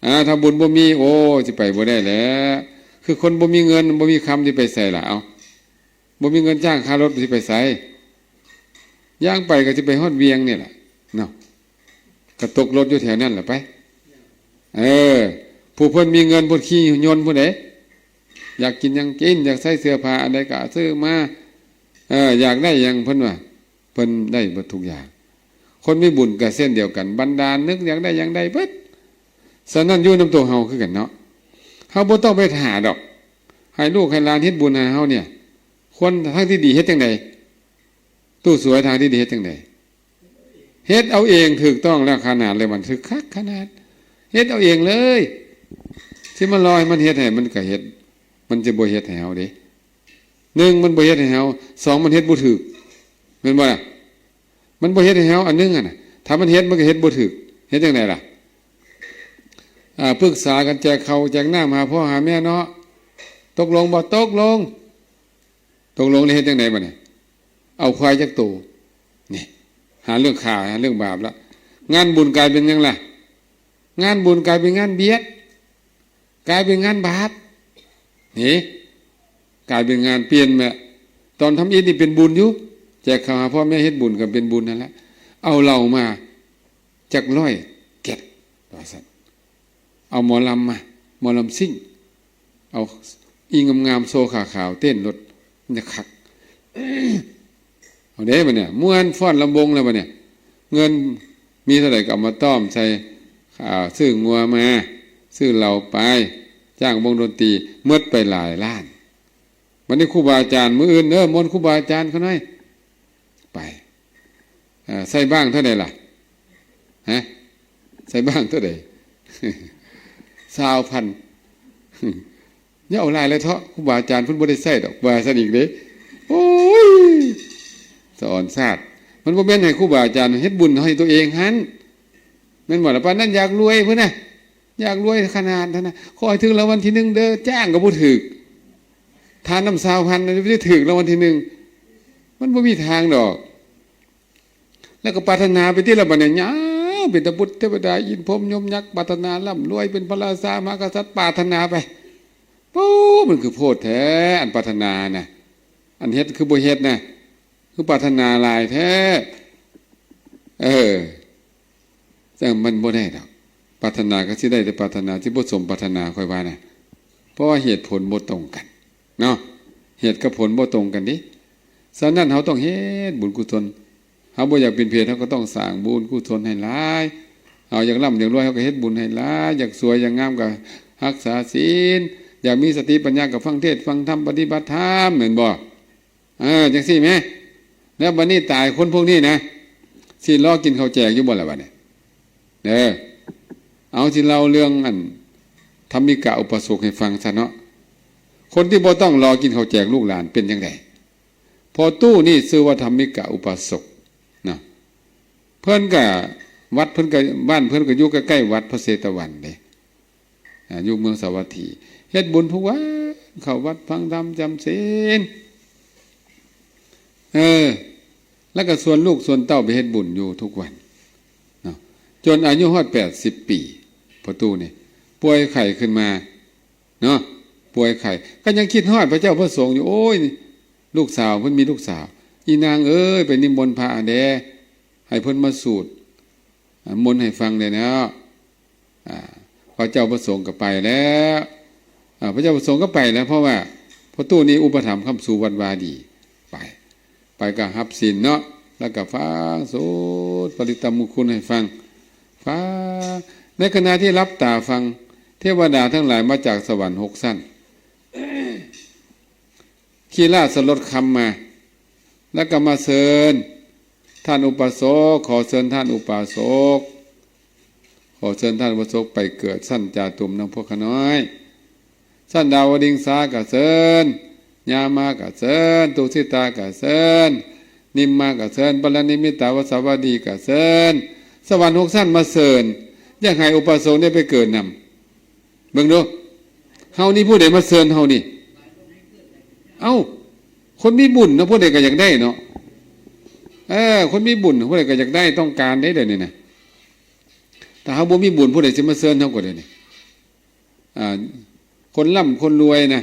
ອາ ຖ້າບຸນບໍ່ມີ ໂອ້ ຊິໄປບໍ່ໄດ້ແຫຼະ. ຄືຄົນບໍ່ມີເງິນ ບໍ່ມີຄຳ ຊິໄປໃສລະ? ເອົ້າ ບໍ່ມີເງິນຈ້າງຄ່າລົດ ຊິໄປໃສ? ຍ່າງໄປກໍຊິໄປຮອດວຽງນີ້ແຫຼະເນາະ ກໍຕົກລົດຢູ່ແຖວນັ້ນລະໄປ. ເອີ ຜູ້ເພິ່ນມີເງິນ ເພິ່ນຂີ່ຍົນພຸ້ນເດ້ ຢາກກິນຫຍັງກິນ ຢາກໃສ່ເສື້ອຜ້າອັນໃດກໍຊື້ມາ ເອີ ຢາກໄດ້ຫຍັງ ເພິ່ນວ່າ ເພິ່ນໄດ້ເບິດທຸກຢ່າງ. ຄົນມີບຸນກໍເຊັ່ນດຽວກັນ ບັນດານນຶກຢາກໄດ້ຫຍັງໄດ້ເບິດ. ສະນັ້ນ ຢູ່ນຳຕົວເຮົາຄືກັນເນາະ ເຮົາບໍ່ຕ້ອງໄປຖ້າດອກ ໃຫ້ລູກໃຫ້ຫຼານເຮັດບຸນໃຫ້ເຮົາເນຍ. ຄວນທາງທີ່ດີເຮັດຈັ່ງໃດ? ຕູ້ສວຍ ທາງທີ່ດີເຮັດຈັ່ງໃດ? ເຮັດເອົາເອງ ຖືກຕ້ອງແລ້ວຂະໜາດເລີຍ ມັນຖືກຄັກຂະໜາດ ເຮັດເອົາເອງເລີຍ. ຊິມາລໍໃຫ້ມັນເຮັດໃຫ້ ມັນກໍເຮັດ ມັນຈະບໍ່ເຮັດໃຫ້ເຮົາເດ້. ໜຶ່ງ ມັນບໍ່ເຮັດໃຫ້ເຮົາ ສອງ ມັນເຮັດບໍ່ຖືກ ແມ່ນບໍ່ລະ? ມັນບໍ່ເຮັດໃຫ້ເຮົາອັນໜຶ່ງຫັ້ນນະ ຖ້າມັນເຮັດ ມັນກໍເຮັດບໍ່ຖືກ ເຮັດຈັ່ງໃດລະ? ອາ ປຶກສາກັນ ແຈກເຂົ້າແຈກນ້ຳ ຫາພໍ່ຫາແມ່ເນາະ ຕົກລົງບໍ່? ຕົກລົງ. ຕົກລົງແລ້ວເຮັດຈັ່ງໃດບັດນີ້? ເອົາຄວາຍຈັກໂຕ? ນີ້ ຫາເລື່ອງຂ້າ ຫາເລື່ອງບາບລະ. ງານບຸນກາຍເປັນຫຍັງລະ? ງານບຸນກາຍເປັນງານບຽດ ກາຍເປັນງານບາບ. ເຫັນ ກາຍເປັນງານປ່ຽນແບບ. ຕອນທຳອິດນີ້ເປັນບຸນຢູ່ ແຈກເຂົ້າຫາພໍ່ແມ່ ເຮັດບຸນກໍເປັນບຸນນັ້ນແຫຼະ. ເອົາເຫຼົ້າມາຈັກຮ້ອຍແກັດ ວ່າຊັ້ນ. ເອົາໝໍລຳມາ ໝໍລຳຊິງ ເອົາອີ່ງາມໆ ໂຊຂາຂາວເຕັ້ນໂລດ ມັນຈະຄັກ. ເອົາເດ້ບັດນີ້ ມ່ວນຟ້ອນລຳວົງແລ້ວບັດນີ້ ເງິນມີເທົ່າໃດກໍເອົາມາຕ້ອມໃສ່ ອາ ຊື້ງົວມາ ຊື້ເຫຼົ້າໄປ ຈ້າງວົງດົນຕີ ໝົດໄປຫຼາຍລ້ານ. ບັດນີ້ຄູບາອາຈານ ມື້ອື່ນເດີ ມົນຄູບາອາຈານຂ້ານ້ອຍ ໄປ ເອີ ໃສ່ບ້າງເທົ່າໃດລະ? ຮະ ໃສ່ບ້າງເທົ່າໃດ? ຊາວພັນ. ຢ່າເອົາຫຼາຍເລີຍເທາະ ຄູບາອາຈານເພິ່ນບໍ່ໄດ້ໃຊ້ດອກ ວ່າຊັ້ນອີກເດ້. ໂອ້ຍ ສະອອນຊາດ. ມັນບໍ່ແມ່ນໃຫ້ຄູບາອາຈານ ເຮັດບຸນໃຫ້ຕົວເອງຫັ້ນ ແມ່ນບໍ່ລະ? ປານນັ້ນຢາກລວຍພຸ້ນນະ. ຢາກລວຍຂະໜາດນັ້ນນະ ຂໍໃຫ້ຖືກລາງວັນທີໜຶ່ງເດີ ຈ້າງກໍບໍ່ຖືກ ທານນຳຊາວພັນ ໄດ້ຖືກລາງວັນທີໜຶ່ງ ມັນບໍ່ມີທາງດອກ. ແລ້ວກໍປາດຖະໜາໄປຕິລະບັດນີ້ ຍາວເປັນຕະບຸດເທວະດາ ອິນພົມຍົມຍັກ ປາດຖະໜາລ່ຳລວຍ ເປັນພະລາຊາ ມະຫາກະສັດ ປາດຖະໜາໄປ. ໂອ້ ມັນຄືໂພດແທ້ ອັນປາດຖະໜານະ ອັນເຮັດຄືບໍ່ເຮັດນະ ຄືປາດຖະໜາຫຼາຍແທ້. ເອີ ແຕ່ມັນບໍ່ໄດ້ດອກ ປາດຖະໜາກໍຊິໄດ້ແຕ່ປາດຖະໜາ ຊິບໍ່ສົມປາດຖະໜາ ຂ້ອຍວ່ານະ ເພາະວ່າເຫດຜົນບໍ່ຕົງກັນເນາະ ເຫດກັບຜົນບໍ່ຕົງກັນເດ້. ສະນັ້ນເຮົາຕ້ອງເຮັດບຸນກຸສົນ ເຮົາບໍ່ຢາກເປັນເຜດ ເຮົາກໍຕ້ອງສ້າງບຸນກຸສົນໃຫ້ຫຼາຍ. ເຮົາຢາກລ່ຳຢາກລວຍ ເຮົາກໍເຮັດບຸນໃຫ້ຫຼາຍ. ຢາກສວຍຢາກງາມ ກໍຮັກສາສິນ. ຢາກມີສະຕິປັນຍາ ກໍຟັງເທດຟັງທຳ ປະຕິບັດທຳ ແມ່ນບໍ່? ເອີ ຈັ່ງຊີ້ແມ. ແລ້ວບັດນີ້ຕາຍຄົນພວກນີ້ນະ ຊິລໍກິນເຂົ້າແຈກຢູ່ບໍ່ລະບັດນີ້? ເອີ ເອົາ ຊິເລົ່າເລື່ອງອັນທຳມິກະອຸປາສົກໃຫ້ຟັງຊະເນາະ. ຄົນທີ່ບໍ່ຕ້ອງລໍກິນເຂົ້າແຈກລູກຫຼານເປັນຈັ່ງໃດ? ພໍ່ຕູ້ນີ້ຊື່ວ່າທຳມິກະອຸປາສົກນະ. ເພິ່ນກະ ວັດເພິ່ນກະ ບ້ານເພິ່ນກະຢູ່ໃກ້ໆວັດພະເຊຕະວັນເດ້ ອາ ຢູ່ເມືອງສາວັດຖີ. ເຮັດບຸນທຸກວັນ ເຂົ້າວັດຟັງທຳຈຳສິນ ເອີ ແລ້ວກະຊວນລູກຊວນເຕົ້າໄປເຮັດບຸນຢູ່ທຸກວັນເນາະ ຈົນອາຍຸຮອດແປດສິບປີ. ພໍ່ຕູ້ນີ້ປ່ວຍໄຂ້ຂຶ້ນມາ ເນາະ ປ່ວຍໄຂ້ ກໍຍັງຄິດຮອດພະເຈົ້າພະສົງຢູ່. ໂອ້ຍ ລູກສາວ ເພິ່ນມີລູກສາວ ອີນາງເອີຍ ໄປນິມົນພະແດ່ ໃຫ້ເພິ່ນມາສູດມົນໃຫ້ຟັງແດ່ເນາະ. ອາ ພະເຈົ້າພະສົງກໍໄປແລ້ວ ອາ ພະເຈົ້າພະສົງກໍໄປແລ້ວ ເພາະວ່າພໍ່ຕູ້ນີ້ອຸປະຖຳຄ້ຳຊູວັດວາດີ ໄປ ໄປກໍຮັບສິນເນາະ ແລ້ວກໍຟັງສູດປະລິດຕະມຸງຄຸນໃຫ້ຟັງ. ຟັງ ໃນຂະນະທີ່ຫຼັບຕາຟັງ ເທວະດາທັງຫຼາຍມາຈາກສະຫວັນຫົກຊັ້ນ ຂີ່ລາຊະລົດຄຳມາ ແລ້ວກໍມາເຊີນທ່ານອຸປາສົກ ຂໍເຊີນທ່ານອຸປາສົກ ຂໍເຊີນທ່ານອຸປາສົກໄປເກີດຊັ້ນຈາຕຸມນຳພວກຂ້ານ້ອຍ. ຊັ້ນດາວະດິງສາກໍເຊີນ, ຍາມາກໍເຊີນ, ຕຸສິຕາກໍເຊີນ, ນິມມາກໍເຊີນ, ປະລະນິມິດຕາວະສາວະດີກໍເຊີນ, ສະຫວັນຫົກຊັ້ນມາເຊີນ, ຢາກໃຫ້ອຸປາສົກໄດ້ໄປເກີດນຳ. ເບິ່ງດູ, ເຮົານີ້ຜູ້ໃດມາເຊີນເຮົານີ້? ເອົ້າ, ຄົນມີບຸນເນາະ, ຜູ້ໃດກໍຢາກໄດ້ເນາະ. ເອີ, ຄົນມີບຸນ ຜູ້ໃດກໍຢາກໄດ້, ຕ້ອງການເດ້ ດຽວນີ້ນະ. ຖ້າເຮົາບໍ່ມີບຸນ, ຜູ້ໃດຊິມາເຊີນເຮົາກໍ ດຽວນີ້? ອ່າ ຄົນລ່ຳຄົນລວຍນະ,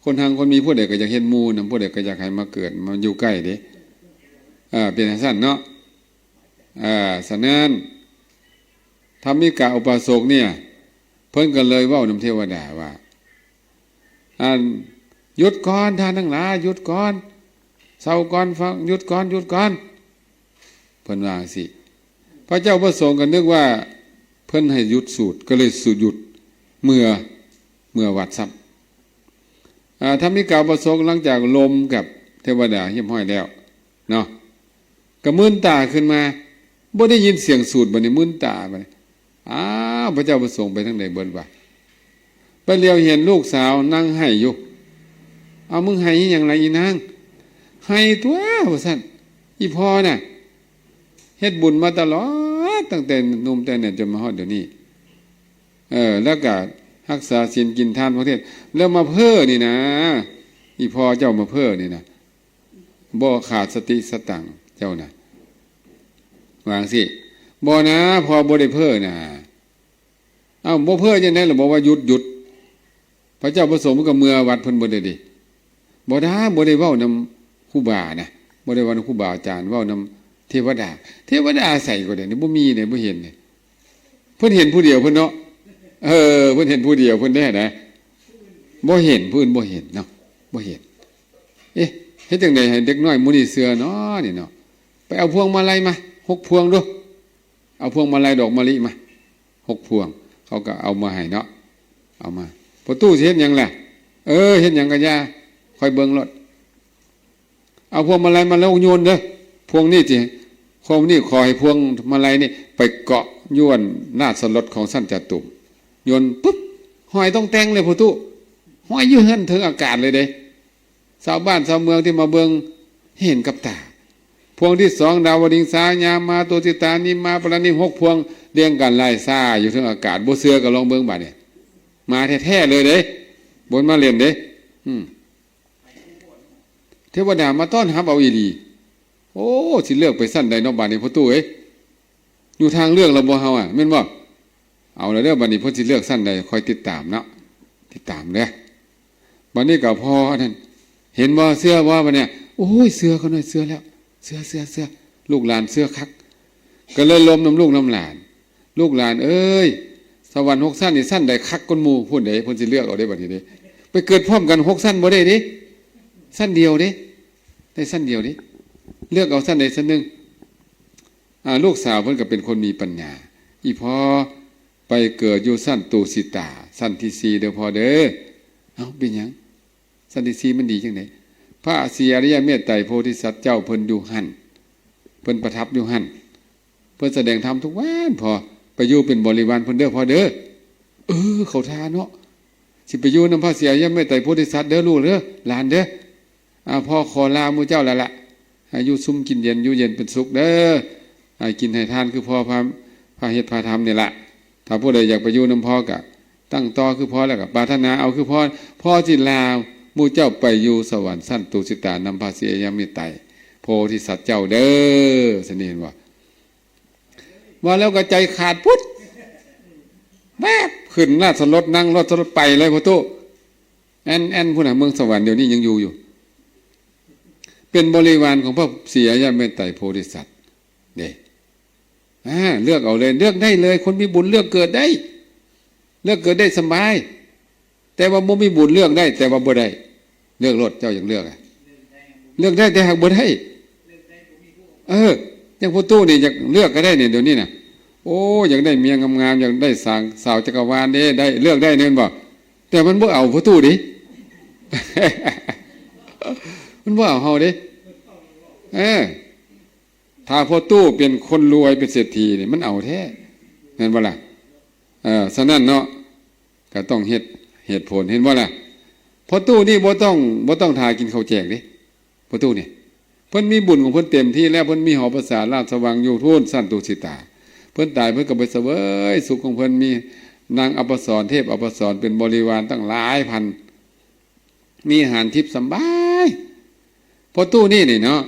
ຄົນຮັ່ງຄົນມີ ຜູ້ໃດກໍຢາກເຮັດໝູ່ນຳ, ຜູ້ໃດກໍຢາກໃຫ້ມາເກີດ ມາຢູ່ໃກ້ເດ້. ເອີ ເປັນຈັ່ງຊັ້ນເນາະ. ເອີ ສະນັ້ນ ທຳມິກະອຸປາສົກເນຍ ເພິ່ນກໍເລີຍເວົ້ານຳເທວະດາວ່າ ອັນ ຢຸດກ່ອນ ທ່ານທັງຫຼາຍ, ຢຸດກ່ອນ, ເຊົາກ່ອນ, ຟັງ, ຢຸດກ່ອນ, ຢຸດກ່ອນ. ເພິ່ນວ່າຈັ່ງຊີ້. ພະເຈົ້າພະສົງກໍນຶກວ່າເພິ່ນໃຫ້ຢຸດສູດ, ກໍເລີຍສູດຢຸດ ເມືອ, ເມືອວັດຊ້ຳ. ອາ, ທຳມິກະອຸປາສົກ ຫຼັງຈາກລົມກັບເທວະດາຮຽບຮ້ອຍແລ້ວເນາະ, ກໍມືນຕາຂຶ້ນມາ, ບໍ່ໄດ້ຍິນສຽງສູດ, ບັດນີ້ມືນຕາ, ບັດນີ້ ອ້າວ ພະເຈົ້າພະສົງໄປທາງໃດເບິດວະ? ໄປຫຼຽວເຫັນລູກສາວນັ່ງໄຫ້ຢູ່. ເອົາ ມຶງໄຫ້ອີ່ຫຍັງລະອີນາງ? ໄຫ້ຕົວະ ວ່າຊັ້ນ. ອີ່ພໍ່ນະ ເຮັດບຸນມາຕະຫຼອດ ຕັ້ງແຕ່ໜຸ່ມແຕ່ແໜ້ນ ຈົນມາຮອດດຽວນີ້. ເອີ ແລ້ວກະຮັກສາສິນກິນທານ ຟັງເທດ ແລ້ວມາເພ້ນີ້ນະ, ອີ່ພໍ່ເຈົ້າມາເພ້ນີ້ນະ, ບໍ່ຂາດສະຕິສະຕັງເຈົ້ານະ. ວ່າຈັ່ງຊີ້. ບໍ່ນະ, ພໍ່ບໍ່ໄດ້ເພ້ນະ. ເອົ້າ ບໍ່ເພ້ຈັ່ງໃດລະ ບອກວ່າຢຸດ, ຢຸດ. ພະເຈົ້າພະສົງເພິ່ນກໍເມືອວັດເພິ່ນເບິດເລີຍເດ້. ບໍ່ໄດ້, ບໍ່ໄດ້ເວົ້ານຳຄູບານະ, ບໍ່ໄດ້ເວົ້ານຳຄູບາອາຈານ, ເວົ້ານຳເທວະດາ. ເທວະດາໃສກໍໄດ້ນີ້, ບໍ່ມີເດ້, ບໍ່ເຫັນເດ້. ເພິ່ນເຫັນຜູ້ດຽວເພິ່ນເນາະ. ເອີ ເພິ່ນເຫັນຜູ້ດຽວເພິ່ນເດ້ນະ, ບໍ່ເຫັນ, ຜູ້ອື່ນບໍ່ເຫັນເນາະ, ບໍ່ເຫັນ. ເອະ ເຮັດຈັ່ງໃດໃຫ້ເດັກນ້ອຍໝູ່ນີ້ເຊື່ອເນາະນີ້ເນາະ? ໄປເອົາພວງມາໄລມາຫົກພວງດູ. ເອົາພວງມາໄລດອກມະລິມາຫົກພວງ. ເຂົາກໍເອົາມາໃຫ້ເນາະ, ເອົາມາ. ພໍ່ຕູ້ຊິເຮັດຫຍັງລະ? ເອີ ເຮັດຫຍັງກໍຢ່າ, ຂ້ອຍເບິ່ງໂລດ. ເອົາພວງມາໄລມາແລ້ວໂຍນເດີ. ພວງນີ້ຊິ, ພວງນີ້ຂໍໃຫ້ພວງມາໄລນີ້ໄປເກາະຢູ່ອັນລາຊະລົດຂອງຊັ້ນຈາຕຸມ. ໂຍນປຶບ, ຫ້ອຍຕ່ອງແຕ່ງເລີຍພໍ່ຕູ້, ຫ້ອຍຢູ່ເຮືອນເທິງອາກາດເລີຍເດ້. ຊາວບ້ານຊາວເມືອງທີ່ມາເບິ່ງເຫັນກັບຕາ. ພວງທີສອງ ດາວະດິງສາ, ຍາມາ, ຕຸສິຕາ, ນິມມາ, ປະລະນິ, ຫົກພວງ ຕ່ຽງກັນລາຍຊາຢູ່ເທິງອາກາດ. ບໍ່ເຊື່ອກໍລອງເບິ່ງບາດນີ້. ມາແທ້ໆເລີຍເດ້. ບໍ່ມາເລ່ນເດ້. ອືມ. ເທວະດາມາຕ້ອນຮັບເອົາອີ່ຫຼີ. ໂອ້ ຊິເລືອກໄປຊັ້ນໃດເນາະບາດນີ້ ພໍ່ຕູ້ເອີຍ? ຢູ່ທາງເລືອກແລ້ວບໍ່ເຮົາອະ ແມ່ນບໍ່? ເອົາລະເດີ ບາດນີ້ເພິ່ນຊິເລືອກຊັ້ນໃດ ຄອຍຕິດຕາມເນາະ ຕິດຕາມເດີ. ບາດນີ້ກໍພໍອັນນັ້ນ ເຫັນບໍ່ ເຊື່ອບໍ່? ບາດນີ້ ໂອ້ຍ ເຊື່ອຂ້ານ້ອຍ ເຊື່ອແລ້ວ ເຊື່ອ ເຊື່ອ ເຊື່ອ ລູກຫຼານເຊື່ອຄັກ ກໍເລີຍລົມນຳລູກນຳຫຼານ. ລູກຫຼານເອີຍ ສະຫວັນຫົກຊັ້ນນີ້ ຊັ້ນໃດຄັກກວ່າໝູ່ພຸ້ນເດ້. ເພິ່ນຊິເລືອກເອົາເດ້ ບາດນີ້ເດ້. ໄປເກີດພ້ອມກັນຫົກຊັ້ນບໍ່ໄດ້ເດ້ ຊັ້ນດຽວເດ້ ໄດ້ຊັ້ນດຽວເດ້ ເລືອກເອົາຊັ້ນໃດຊັ້ນໜຶ່ງ. ອາ ລູກສາວເພິ່ນກໍເປັນຄົນມີປັນຍາ. ອີພໍ່ໄປເກີດຢູ່ຊັ້ນຕຸສິຕາ ຊັ້ນທີສີ່ເດີພໍ່ເດີ. ເອົ້າ ເປັນຫຍັງ? ຊັ້ນທີສີ່ມັນດີຈັ່ງໃດ? ພະສີອະລິຍະເມດໄຕໂພທິສັດເຈົ້າເພິ່ນຢູ່ຫັ້ນ ເພິ່ນປະທັບຢູ່ຫັ້ນ ເພິ່ນສະແດງທຳທຸກວັນ. ພໍ່ໄປຢູ່ເປັນບໍລິວານເພິ່ນເດີພໍ່ເດີ. ເອີ ເຂົ້າທ່າເນາະ ຊິໄປຢູ່ນຳພະສີອະລິຍະເມດໄຕໂພທິສັດເດີ ລູກເດີ ຫຼານເດີ. ອາ ພໍ່ຂໍລາໝູ່ເຈົ້າແລ້ວລະ ໃຫ້ຢູ່ຊຸ່ມກິນເຢັນ ຢູ່ເຢັນເປັນສຸກເດີ. ໃຫ້ກິນໃຫ້ທານຄືພໍ່ພາ ພາເຮັດພາທຳນີ້ລະ. ຖ້າຜູ້ໃດຢາກໄປຢູ່ນຳພໍ່ກະຕັ້ງຕໍ່ຄືພໍ່ ແລ້ວກະປາດຖະໜາເອົາຄືພໍ່. ພໍ່ຊິລາໝູ່ເຈົ້າໄປຢູ່ສະຫວັນຊັ້ນຕຸສິຕານຳພະສີອະລິຍະເມດໄຕໂພທິສັດເຈົ້າເດີ. ຊັ້ນນີ້ເຫັນບໍ່? ວ່າແລ້ວກໍໃຈຂາດປຸດ ແວບ ຂຶ້ນລາຊະລົດ ນັ່ງລາຊະລົດໄປເລີຍພໍ່ຕູ້. ແອນ ແອນ ພຸ້ນນະ ເມືອງສະຫວັນດຽວນີ້ຍັງຢູ່ຢູ່ ເປັນບໍລິວານຂອງພະສີອະລິຍະເມດໄຕໂພທິສັດເດ້. ອາ ເລືອກເອົາເລີຍ ເລືອກໄດ້ເລີຍ. ຄົນມີບຸນເລືອກເກີດໄດ້ ເລືອກເກີດໄດ້ສະບາຍ. ແຕ່ວ່າບໍ່ມີບຸນເລືອກໄດ້ ແຕ່ວ່າບໍ່ໄດ້. ເລືອກໂລດ ເຈົ້າຢາກເລືອກອະ ເລືອກໄດ້ແຕ່ຫາກບໍ່ໄດ້. ເອີ ຢ່າງພໍ່ຕູ້ນີ້ຢາກເລືອກກໍໄດ້ນີ້ ດຽວນີ້ນະ. ໂອ້ ຢາກໄດ້ເມຍງາມໆ ຢາກໄດ້ສາງ ສາວຈັກກະວານເດ້ ໄດ້ ເລືອກໄດ້ແມ່ນບໍ່? ແຕ່ມັນບໍ່ເອົາພໍ່ຕູ້ເດ້ ມັນບໍ່ເອົາເຮົາເດ້. ເອີ ຖ້າພໍ່ຕູ້ເປັນຄົນລວຍ ເປັນເສດຖີນີ້ ມັນເອົາແທ້ ແມ່ນບໍ່ລະ? ເອີ ສະນັ້ນເນາະ ກໍຕ້ອງເຮັດເຫດຜົນ ເຫັນບໍ່ລະ? ພໍ່ຕູ້ນີ້ບໍ່ຕ້ອງ ບໍ່ຕ້ອງຖ້າກິນເຂົ້າແຈກເດ້ ພໍ່ຕູ້ນີ້. ເພິ່ນມີບຸນຂອງເພິ່ນເຕັມທີ່ແລ້ວ ເພິ່ນມີຫໍປາສາດລາຊະວັງຢູ່ພຸ້ນຊັ້ນຕຸສິຕາ. ເພິ່ນຕາຍເພິ່ນກໍໄປສະເຫວີຍສຸກຂອງເພິ່ນ ມີນາງອັບປະສອນ ເທບອັບປະສອນເປັນບໍລິວານຕັ້ງຫຼາຍພັນ ມີອາຫານທິບສະບາຍ. ພໍ່ຕູ້ນີ້ນີ້ເນາະ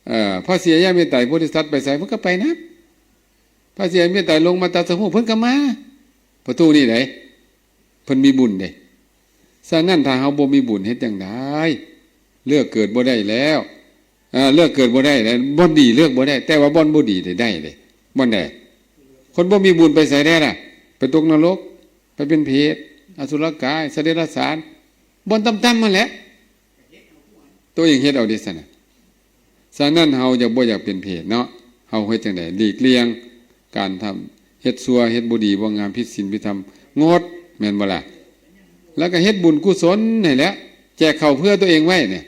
ເອີ ພະສີອະລິຍະເມດໄຕໂພທິສັດໄປໃສ ເພິ່ນກໍໄປນຳ. ພະສີອະລິຍະເມດໄຕລົງມາຕັດສະຮູ້ ເພິ່ນກໍມາ. ພໍ່ຕູ້ນີ້ໃດ ເພິ່ນມີບຸນເດ້. ສະນັ້ນ ຖ້າເຮົາບໍ່ມີບຸນເຮັດຈັ່ງໃດ? ເລືອກເກີດບໍ່ໄດ້ແລ້ວ. ເອີ ເລືອກເກີດບໍ່ໄດ້ແລ້ວ. ບ່ອນດີເລືອກບໍ່ໄດ້ ແຕ່ວ່າບ່ອນບໍ່ດີໄດ້ ໄດ້ເດ້. ບ່ອນໃດ? ຄົນບໍ່ມີບຸນໄປໃສໄດ້ລະ? ໄປຕົກນະລົກ ໄປເປັນເປດ ອະສຸລະກາຍ ສັດເດຍລະສານ ບ່ອນຕ່ຳໆຫັ້ນແຫຼະ. ໂຕເອງເຮັດເອົາເດ້ຊັ້ນນະ. ສະນັ້ນ ເຮົາຢາກ ບໍ່ຢາກເປັນເປດເນາະ ເຮົາເຮັດຈັ່ງໃດ? ຫຼີກລ່ຽງການທຳ ເຮັດຊົ່ວ ເຮັດບໍ່ດີບໍ່ງາມ ຜິດສິນຜິດທຳ ງົດ ແມ່ນບໍ່ລະ? ແລ້ວກໍເຮັດບຸນກຸສົນນີ້ແຫຼະ ແຈກເຂົ້າເພື່ອຕົວເອງໄວ້ນີ້.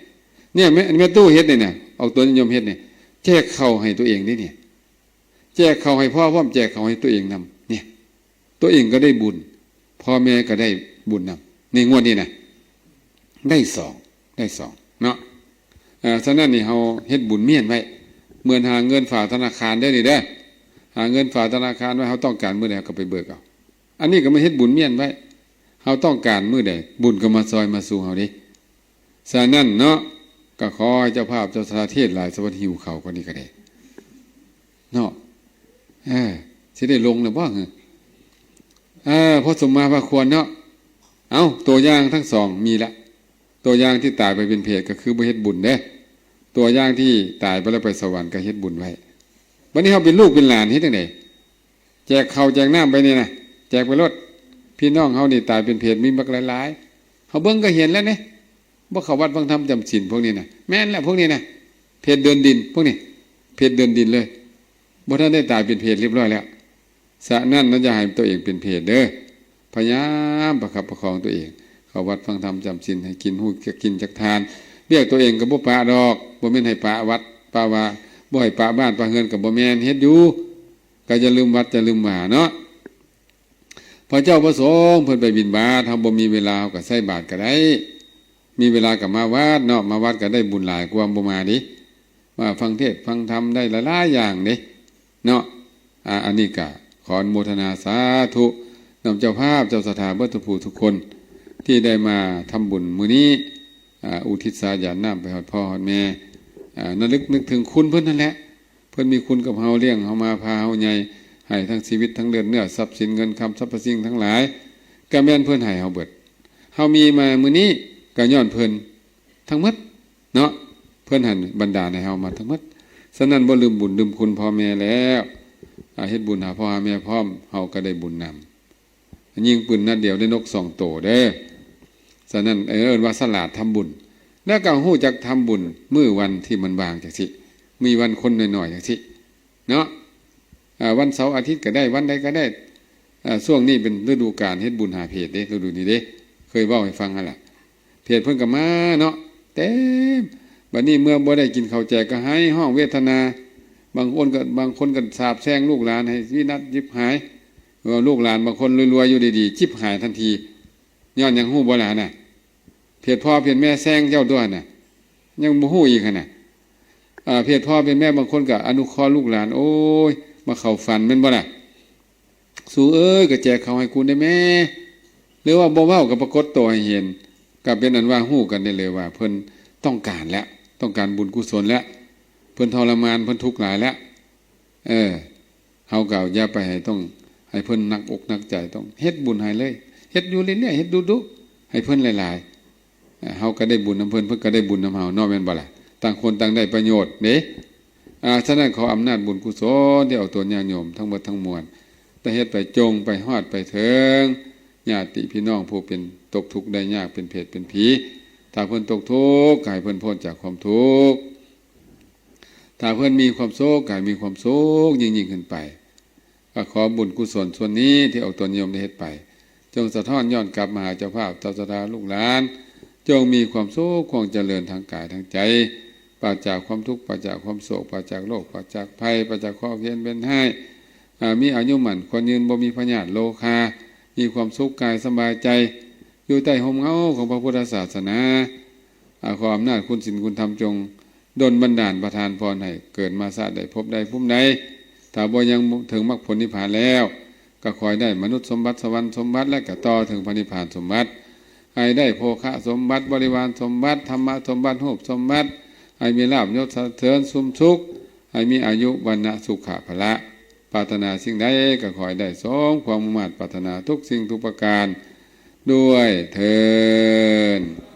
ນີ້ແມ່ ແມ່ຕູ້ເຮັດນີ້ນະ ອອກຕົນຍາດໂຍມເຮັດນີ້ ແຈກເຂົ້າໃຫ້ຕົວເອງເດ້ນີ້. ແຈກເຂົ້າໃຫ້ພໍ່ພ້ອມ ແຈກເຂົ້າໃຫ້ຕົວເອງນຳ. ນີ້ ຕົວເອງກໍໄດ້ບຸນ ພໍ່ແມ່ກໍໄດ້ບຸນນຳ. ໃນງວດນີ້ນະ ໄດ້ສອງ ໄດ້ສອງເນາະ. ເອີ ສະນັ້ນນີ້ ເຮົາເຮັດບຸນມ້ຽນໄວ້ ເໝືອນຫາເງິນຝາກທະນາຄານເດີ້ນີ້ເດີ້. ຫາເງິນຝາກທະນາຄານໄວ້ ເຮົາຕ້ອງການມື້ໃດ ເຮົາກໍໄປເບີກເອົາ. ອັນນີ້ກໍມາເຮັດບຸນມ້ຽນໄວ້ ເຮົາຕ້ອງການມື້ໃດ ບຸນກໍມາຊ່ອຍມາຊູເຮົາເດ້. ສະນັ້ນເນາະ ກໍຂໍໃຫ້ເຈົ້າພາບເຈົ້າສາເທດຫຼາຍ ສະວັດຫິວເຂົ້າກ່ອນນີ້ກໍໄດ້ເນາະ. ເອີ ຊິໄດ້ລົງແລ້ວບໍ່? ເອີ ພໍສົມມາພາຄວນເນາະ. ເອົ້າ ຕົວຢ່າງທັງສອງມີລະ. ຕົວຢ່າງທີ່ຕາຍໄປເປັນເປດກໍຄືບໍ່ເຮັດບຸນເດ້. ຕົວຢ່າງທີ່ຕາຍໄປແລ້ວໄປສະຫວັນກໍເຮັດບຸນໄວ້. ບັດນີ້ເຮົາເປັນລູກເປັນຫຼານເຮັດຈັ່ງໃດ? ແຈກເຂົ້າແຈກນ້ຳໄປນີ້ນະ ແຈກໄປໂລດ. ພີ່ນ້ອງເຮົານີ້ຕາຍເປັນເປດມີບັກຫຼາຍໆ ເຮົາເບິ່ງກໍເຫັນແລ້ວເດ້. ບໍ່ເຂົ້າວັດຟັງທຳຈຳສິນພວກນີ້ນະ. ແມ່ນແຫຼະ ພວກນີ້ນະ ເປດເດີນດິນ ພວກນີ້ ເປດເດີນດິນເລີຍ ບໍ່ທັນໄດ້ຕາຍເປັນເປດຮຽບຮ້ອຍແລ້ວ. ສະນັ້ນນະ ຢ່າໃຫ້ຕົວເອງເປັນເປດເດີ້. ພະຍາຍາມປະຄັບປະຄອງຕົວເອງ ເຂົ້າວັດຟັງທຳຈຳສິນ ໃຫ້ກິນ ຮູ້ຈັກກິນຈັກທານ. ວຽກຕົວເອງກໍບໍ່ປະດອກ ບໍ່ແມ່ນໃຫ້ປະວັດປະວາ ບໍ່ໃຫ້ປະບ້ານປະເຮືອນກໍບໍ່ແມ່ນ ເຮັດຢູ່. ກໍຢ່າລືມວັດ ຢ່າລືມວາເນາະ. ພະເຈົ້າພະສົງເພິ່ນໄປບິນບາດ ເຮົາບໍ່ມີເວລາ ເຮົາກໍໃສ່ບາດກໍໄດ້. ມີເວລາກໍມາວັດເນາະ ມາວັດກໍໄດ້ບຸນຫຼາຍກວ່າບໍ່ມາເດ້. ມາຟັງເທດຟັງທຳໄດ້ຫຼາຍໆຢ່າງເດ້ເນາະ. ອາ ອັນນີ້ກໍ ຂໍ ອອນໂມທະນາສາທຸນຳເຈົ້າພາບເຈົ້າສັດທາເບິດທຸກຜູ້ທຸກຄົນ ທີ່ໄດ້ມາທຳບຸນມື້ນີ້ ອາ ອຸທິດສາຢາດນ້ຳໄປຮອດພໍ່ຮອດແມ່ ອາ ລະລຶກນຶກເຖິງຄຸນເພິ່ນນັ້ນແຫຼະ. ເພິ່ນມີຄຸນກັບເຮົາ, ລ້ຽງເຮົາມາ, ພາເຮົາໃຫຍ່, ໃຫ້ທັງຊີວິດ, ທັງເລືອດເນື້ອ, ຊັບສິນເງິນຄຳ, ສັບພະສິ່ງທັງຫຼາຍ ກະແມ່ນເພິ່ນໃຫ້ເຮົາເບິດ. ເຮົາມີມາມື້ນີ້ ກະຍ້ອນເພິ່ນທັງໝົດເນາະ. ເພິ່ນຫັ້ນບັນດານໃຫ້ເຮົາມາທັງໝົດ. ສະນັ້ນ ບໍ່ລືມບຸນລືມຄຸນພໍ່ແມ່ແລ້ວ. ອາ ເຮັດບຸນຫາພໍ່ຫາແມ່ພ້ອມ, ເຮົາກະໄດ້ບຸນນຳ. ຍິງປືນນັດດຽວໄດ້ນົກສອງໂຕເດີ້. ສະນັ້ນ ເອີ້ນວ່າສະຫຼາດທຳບຸນ ແລ້ວກໍຮູ້ຈັກທຳບຸນມື້ວັນທີ່ມັນວ່າງຈັ່ງຊີ້ ມີວັນຄົນໜ້ອຍໆຈັ່ງຊີ້ເນາະ. ອາ ວັນເສົາອາທິດກໍໄດ້ ວັນໃດກໍໄດ້. ອາ ຊ່ວງນີ້ເປັນລະດູການເຮັດບຸນຫາເຜດເດ້ ລະດູນີ້ເດ້ ເຄີຍເວົ້າໃຫ້ຟັງຫັ້ນລະ. ເຜດເພິ່ນກໍມາເນາະ ເຕັມ. ບັດນີ້ເມື່ອບໍ່ໄດ້ກິນເຂົ້າແຈກກໍໄຫ້ຮ້ອງເວທະນາ. ບາງຄົນກໍ ບາງຄົນກໍສາບແຊ່ງລູກຫຼານໃຫ້ວິນາດຈິບຫາຍ. ເອີ ລູກຫຼານບາງຄົນລວຍໆຢູ່ດີໆ ຈິບຫາຍທັນທີ. ຍ້ອນຫຍັງຮູ້ບໍ່ລະຫັ້ນນະ? ເຜດພໍ່ເຜດແມ່ແຊ່ງເຈົ້າຕົວະຫັ້ນນະ ຍັງບໍ່ຮູ້ອີກຫັ້ນນະ. ເອີ ເຜດພໍ່ເຜດແມ່ບາງຄົນກໍອະນຸເຄາະລູກຫຼານ ໂອ້ຍ ມາເຂົ້າຝັນແມ່ນບໍ່ລະ? ສູເອີຍ ກະແຈກເຂົ້າໃຫ້ກູແດ່ແມ້. ຫຼືວ່າບໍ່ເວົ້າກໍປາກົດໂຕໃຫ້ເຫັນ ກໍເປັນອັນວ່າຮູ້ກັນໄດ້ເລີຍວ່າເພິ່ນຕ້ອງການແລ້ວ ຕ້ອງການບຸນກຸສົນແລ້ວ ເພິ່ນທໍລະມານ ເພິ່ນທຸກຫຼາຍແລ້ວ. ເອີ ເຮົາກໍຢ່າໄປໃຫ້ຕ້ອງ ໃຫ້ເພິ່ນໜັກອົກໜັກໃຈ ຕ້ອງເຮັດບຸນໃຫ້ເລີຍ ເຮັດຢູ່ເລື້ອຍໆ ເຮັດດຸໆ ໃຫ້ເພິ່ນຫຼາຍໆ. ເຮົາກໍໄດ້ບຸນນຳເພິ່ນ ເພິ່ນກໍໄດ້ບຸນນຳເຮົາເນາະ ແມ່ນບໍ່ລະ? ຕ່າງຄົນຕ່າງໄດ້ປະໂຫຍດເດ້. ອາ ສະນັ້ນ ຂໍອຳນາດບຸນກຸສົນທີ່ອອກຕົນຍາດໂຍມທັງໝົດທັງມວນ ໄດ້ເຮັດໄປ ຈົ່ງໄປຮອດໄປເຖິງຍາດຕິພີ່ນ້ອງຜູ້ເປັນຕົກທຸກໄດ້ຍາກ ເປັນເຜດເປັນຜີ. ຖ້າເພິ່ນຕົກທຸກ ກໍໃຫ້ເພິ່ນພົ້ນຈາກຄວາມທຸກ. ຖ້າເພິ່ນມີຄວາມສຸກ ກໍໃຫ້ມີຄວາມສຸກຍິ່ງໆຂຶ້ນໄປ. ກໍຂໍບຸນກຸສົນສ່ວນນີ້ທີ່ອອກຕົນໂຍມໄດ້ເຮັດໄປ ຈົ່ງສະທ້ອນຍ້ອນກັບມາຫາເຈົ້າພາບເຈົ້າສັດທາລູກຫຼານ ຈົ່ງມີຄວາມສຸກຄວາມຈະເລີນທາງກາຍທາງໃຈ ປາສຈາກຄວາມທຸກ ປາສຈາກຄວາມໂສກ ປາສຈາກໂລກ ປາສຈາກໄພ ປາສຈາກຄວາມພຽນເປັນໄຮ ອາ ມີອາຍຸໝັ້ນຂວັນຍືນ ບໍ່ມີພະຍາດໂລຄາ ມີຄວາມສຸກກາຍສະບາຍໃຈ ຢູ່ໃຕ້ຮົ່ມເງົາຂອງພະພຸດທະສາສະໜາ. ອາ ຂໍອຳນາດຄຸນສິນຄຸນທຳຈົ່ງ ດົນບັນດານປະທານພອນໃຫ້ເກີດມາຊາດໃດພົບໃດພູມໃດ ຖ້າບໍ່ຍັງເຖິງມັກຜົນນິບພານແລ້ວ ກໍຂໍໃຫ້ໄດ້ມະນຸດສົມບັດ ສະຫວັນສົມບັດ ແລະ ກໍຕໍ່ເຖິງພະນິບພານສົມບັດ ໃຫ້ໄດ້ໂພຄະສົມບັດ ບໍລິວານສົມບັດ ທຳມະສົມບັດ ຮູບສົມບັດ ໃຫ້ມີລາບຍົດສັນເສີນສຸມສຸກ ໃຫ້ມີອາຍຸ ວັນນະ ສຸຂະ ພະລະ. ປາດຖະໜາສິ່ງໃດກໍຂໍໃຫ້ໄດ້ສົມຄວາມມຸ່ງມາດປາດຖະໜາທຸກສິ່ງທຸກປະການດ້ວຍເທີ້ນ.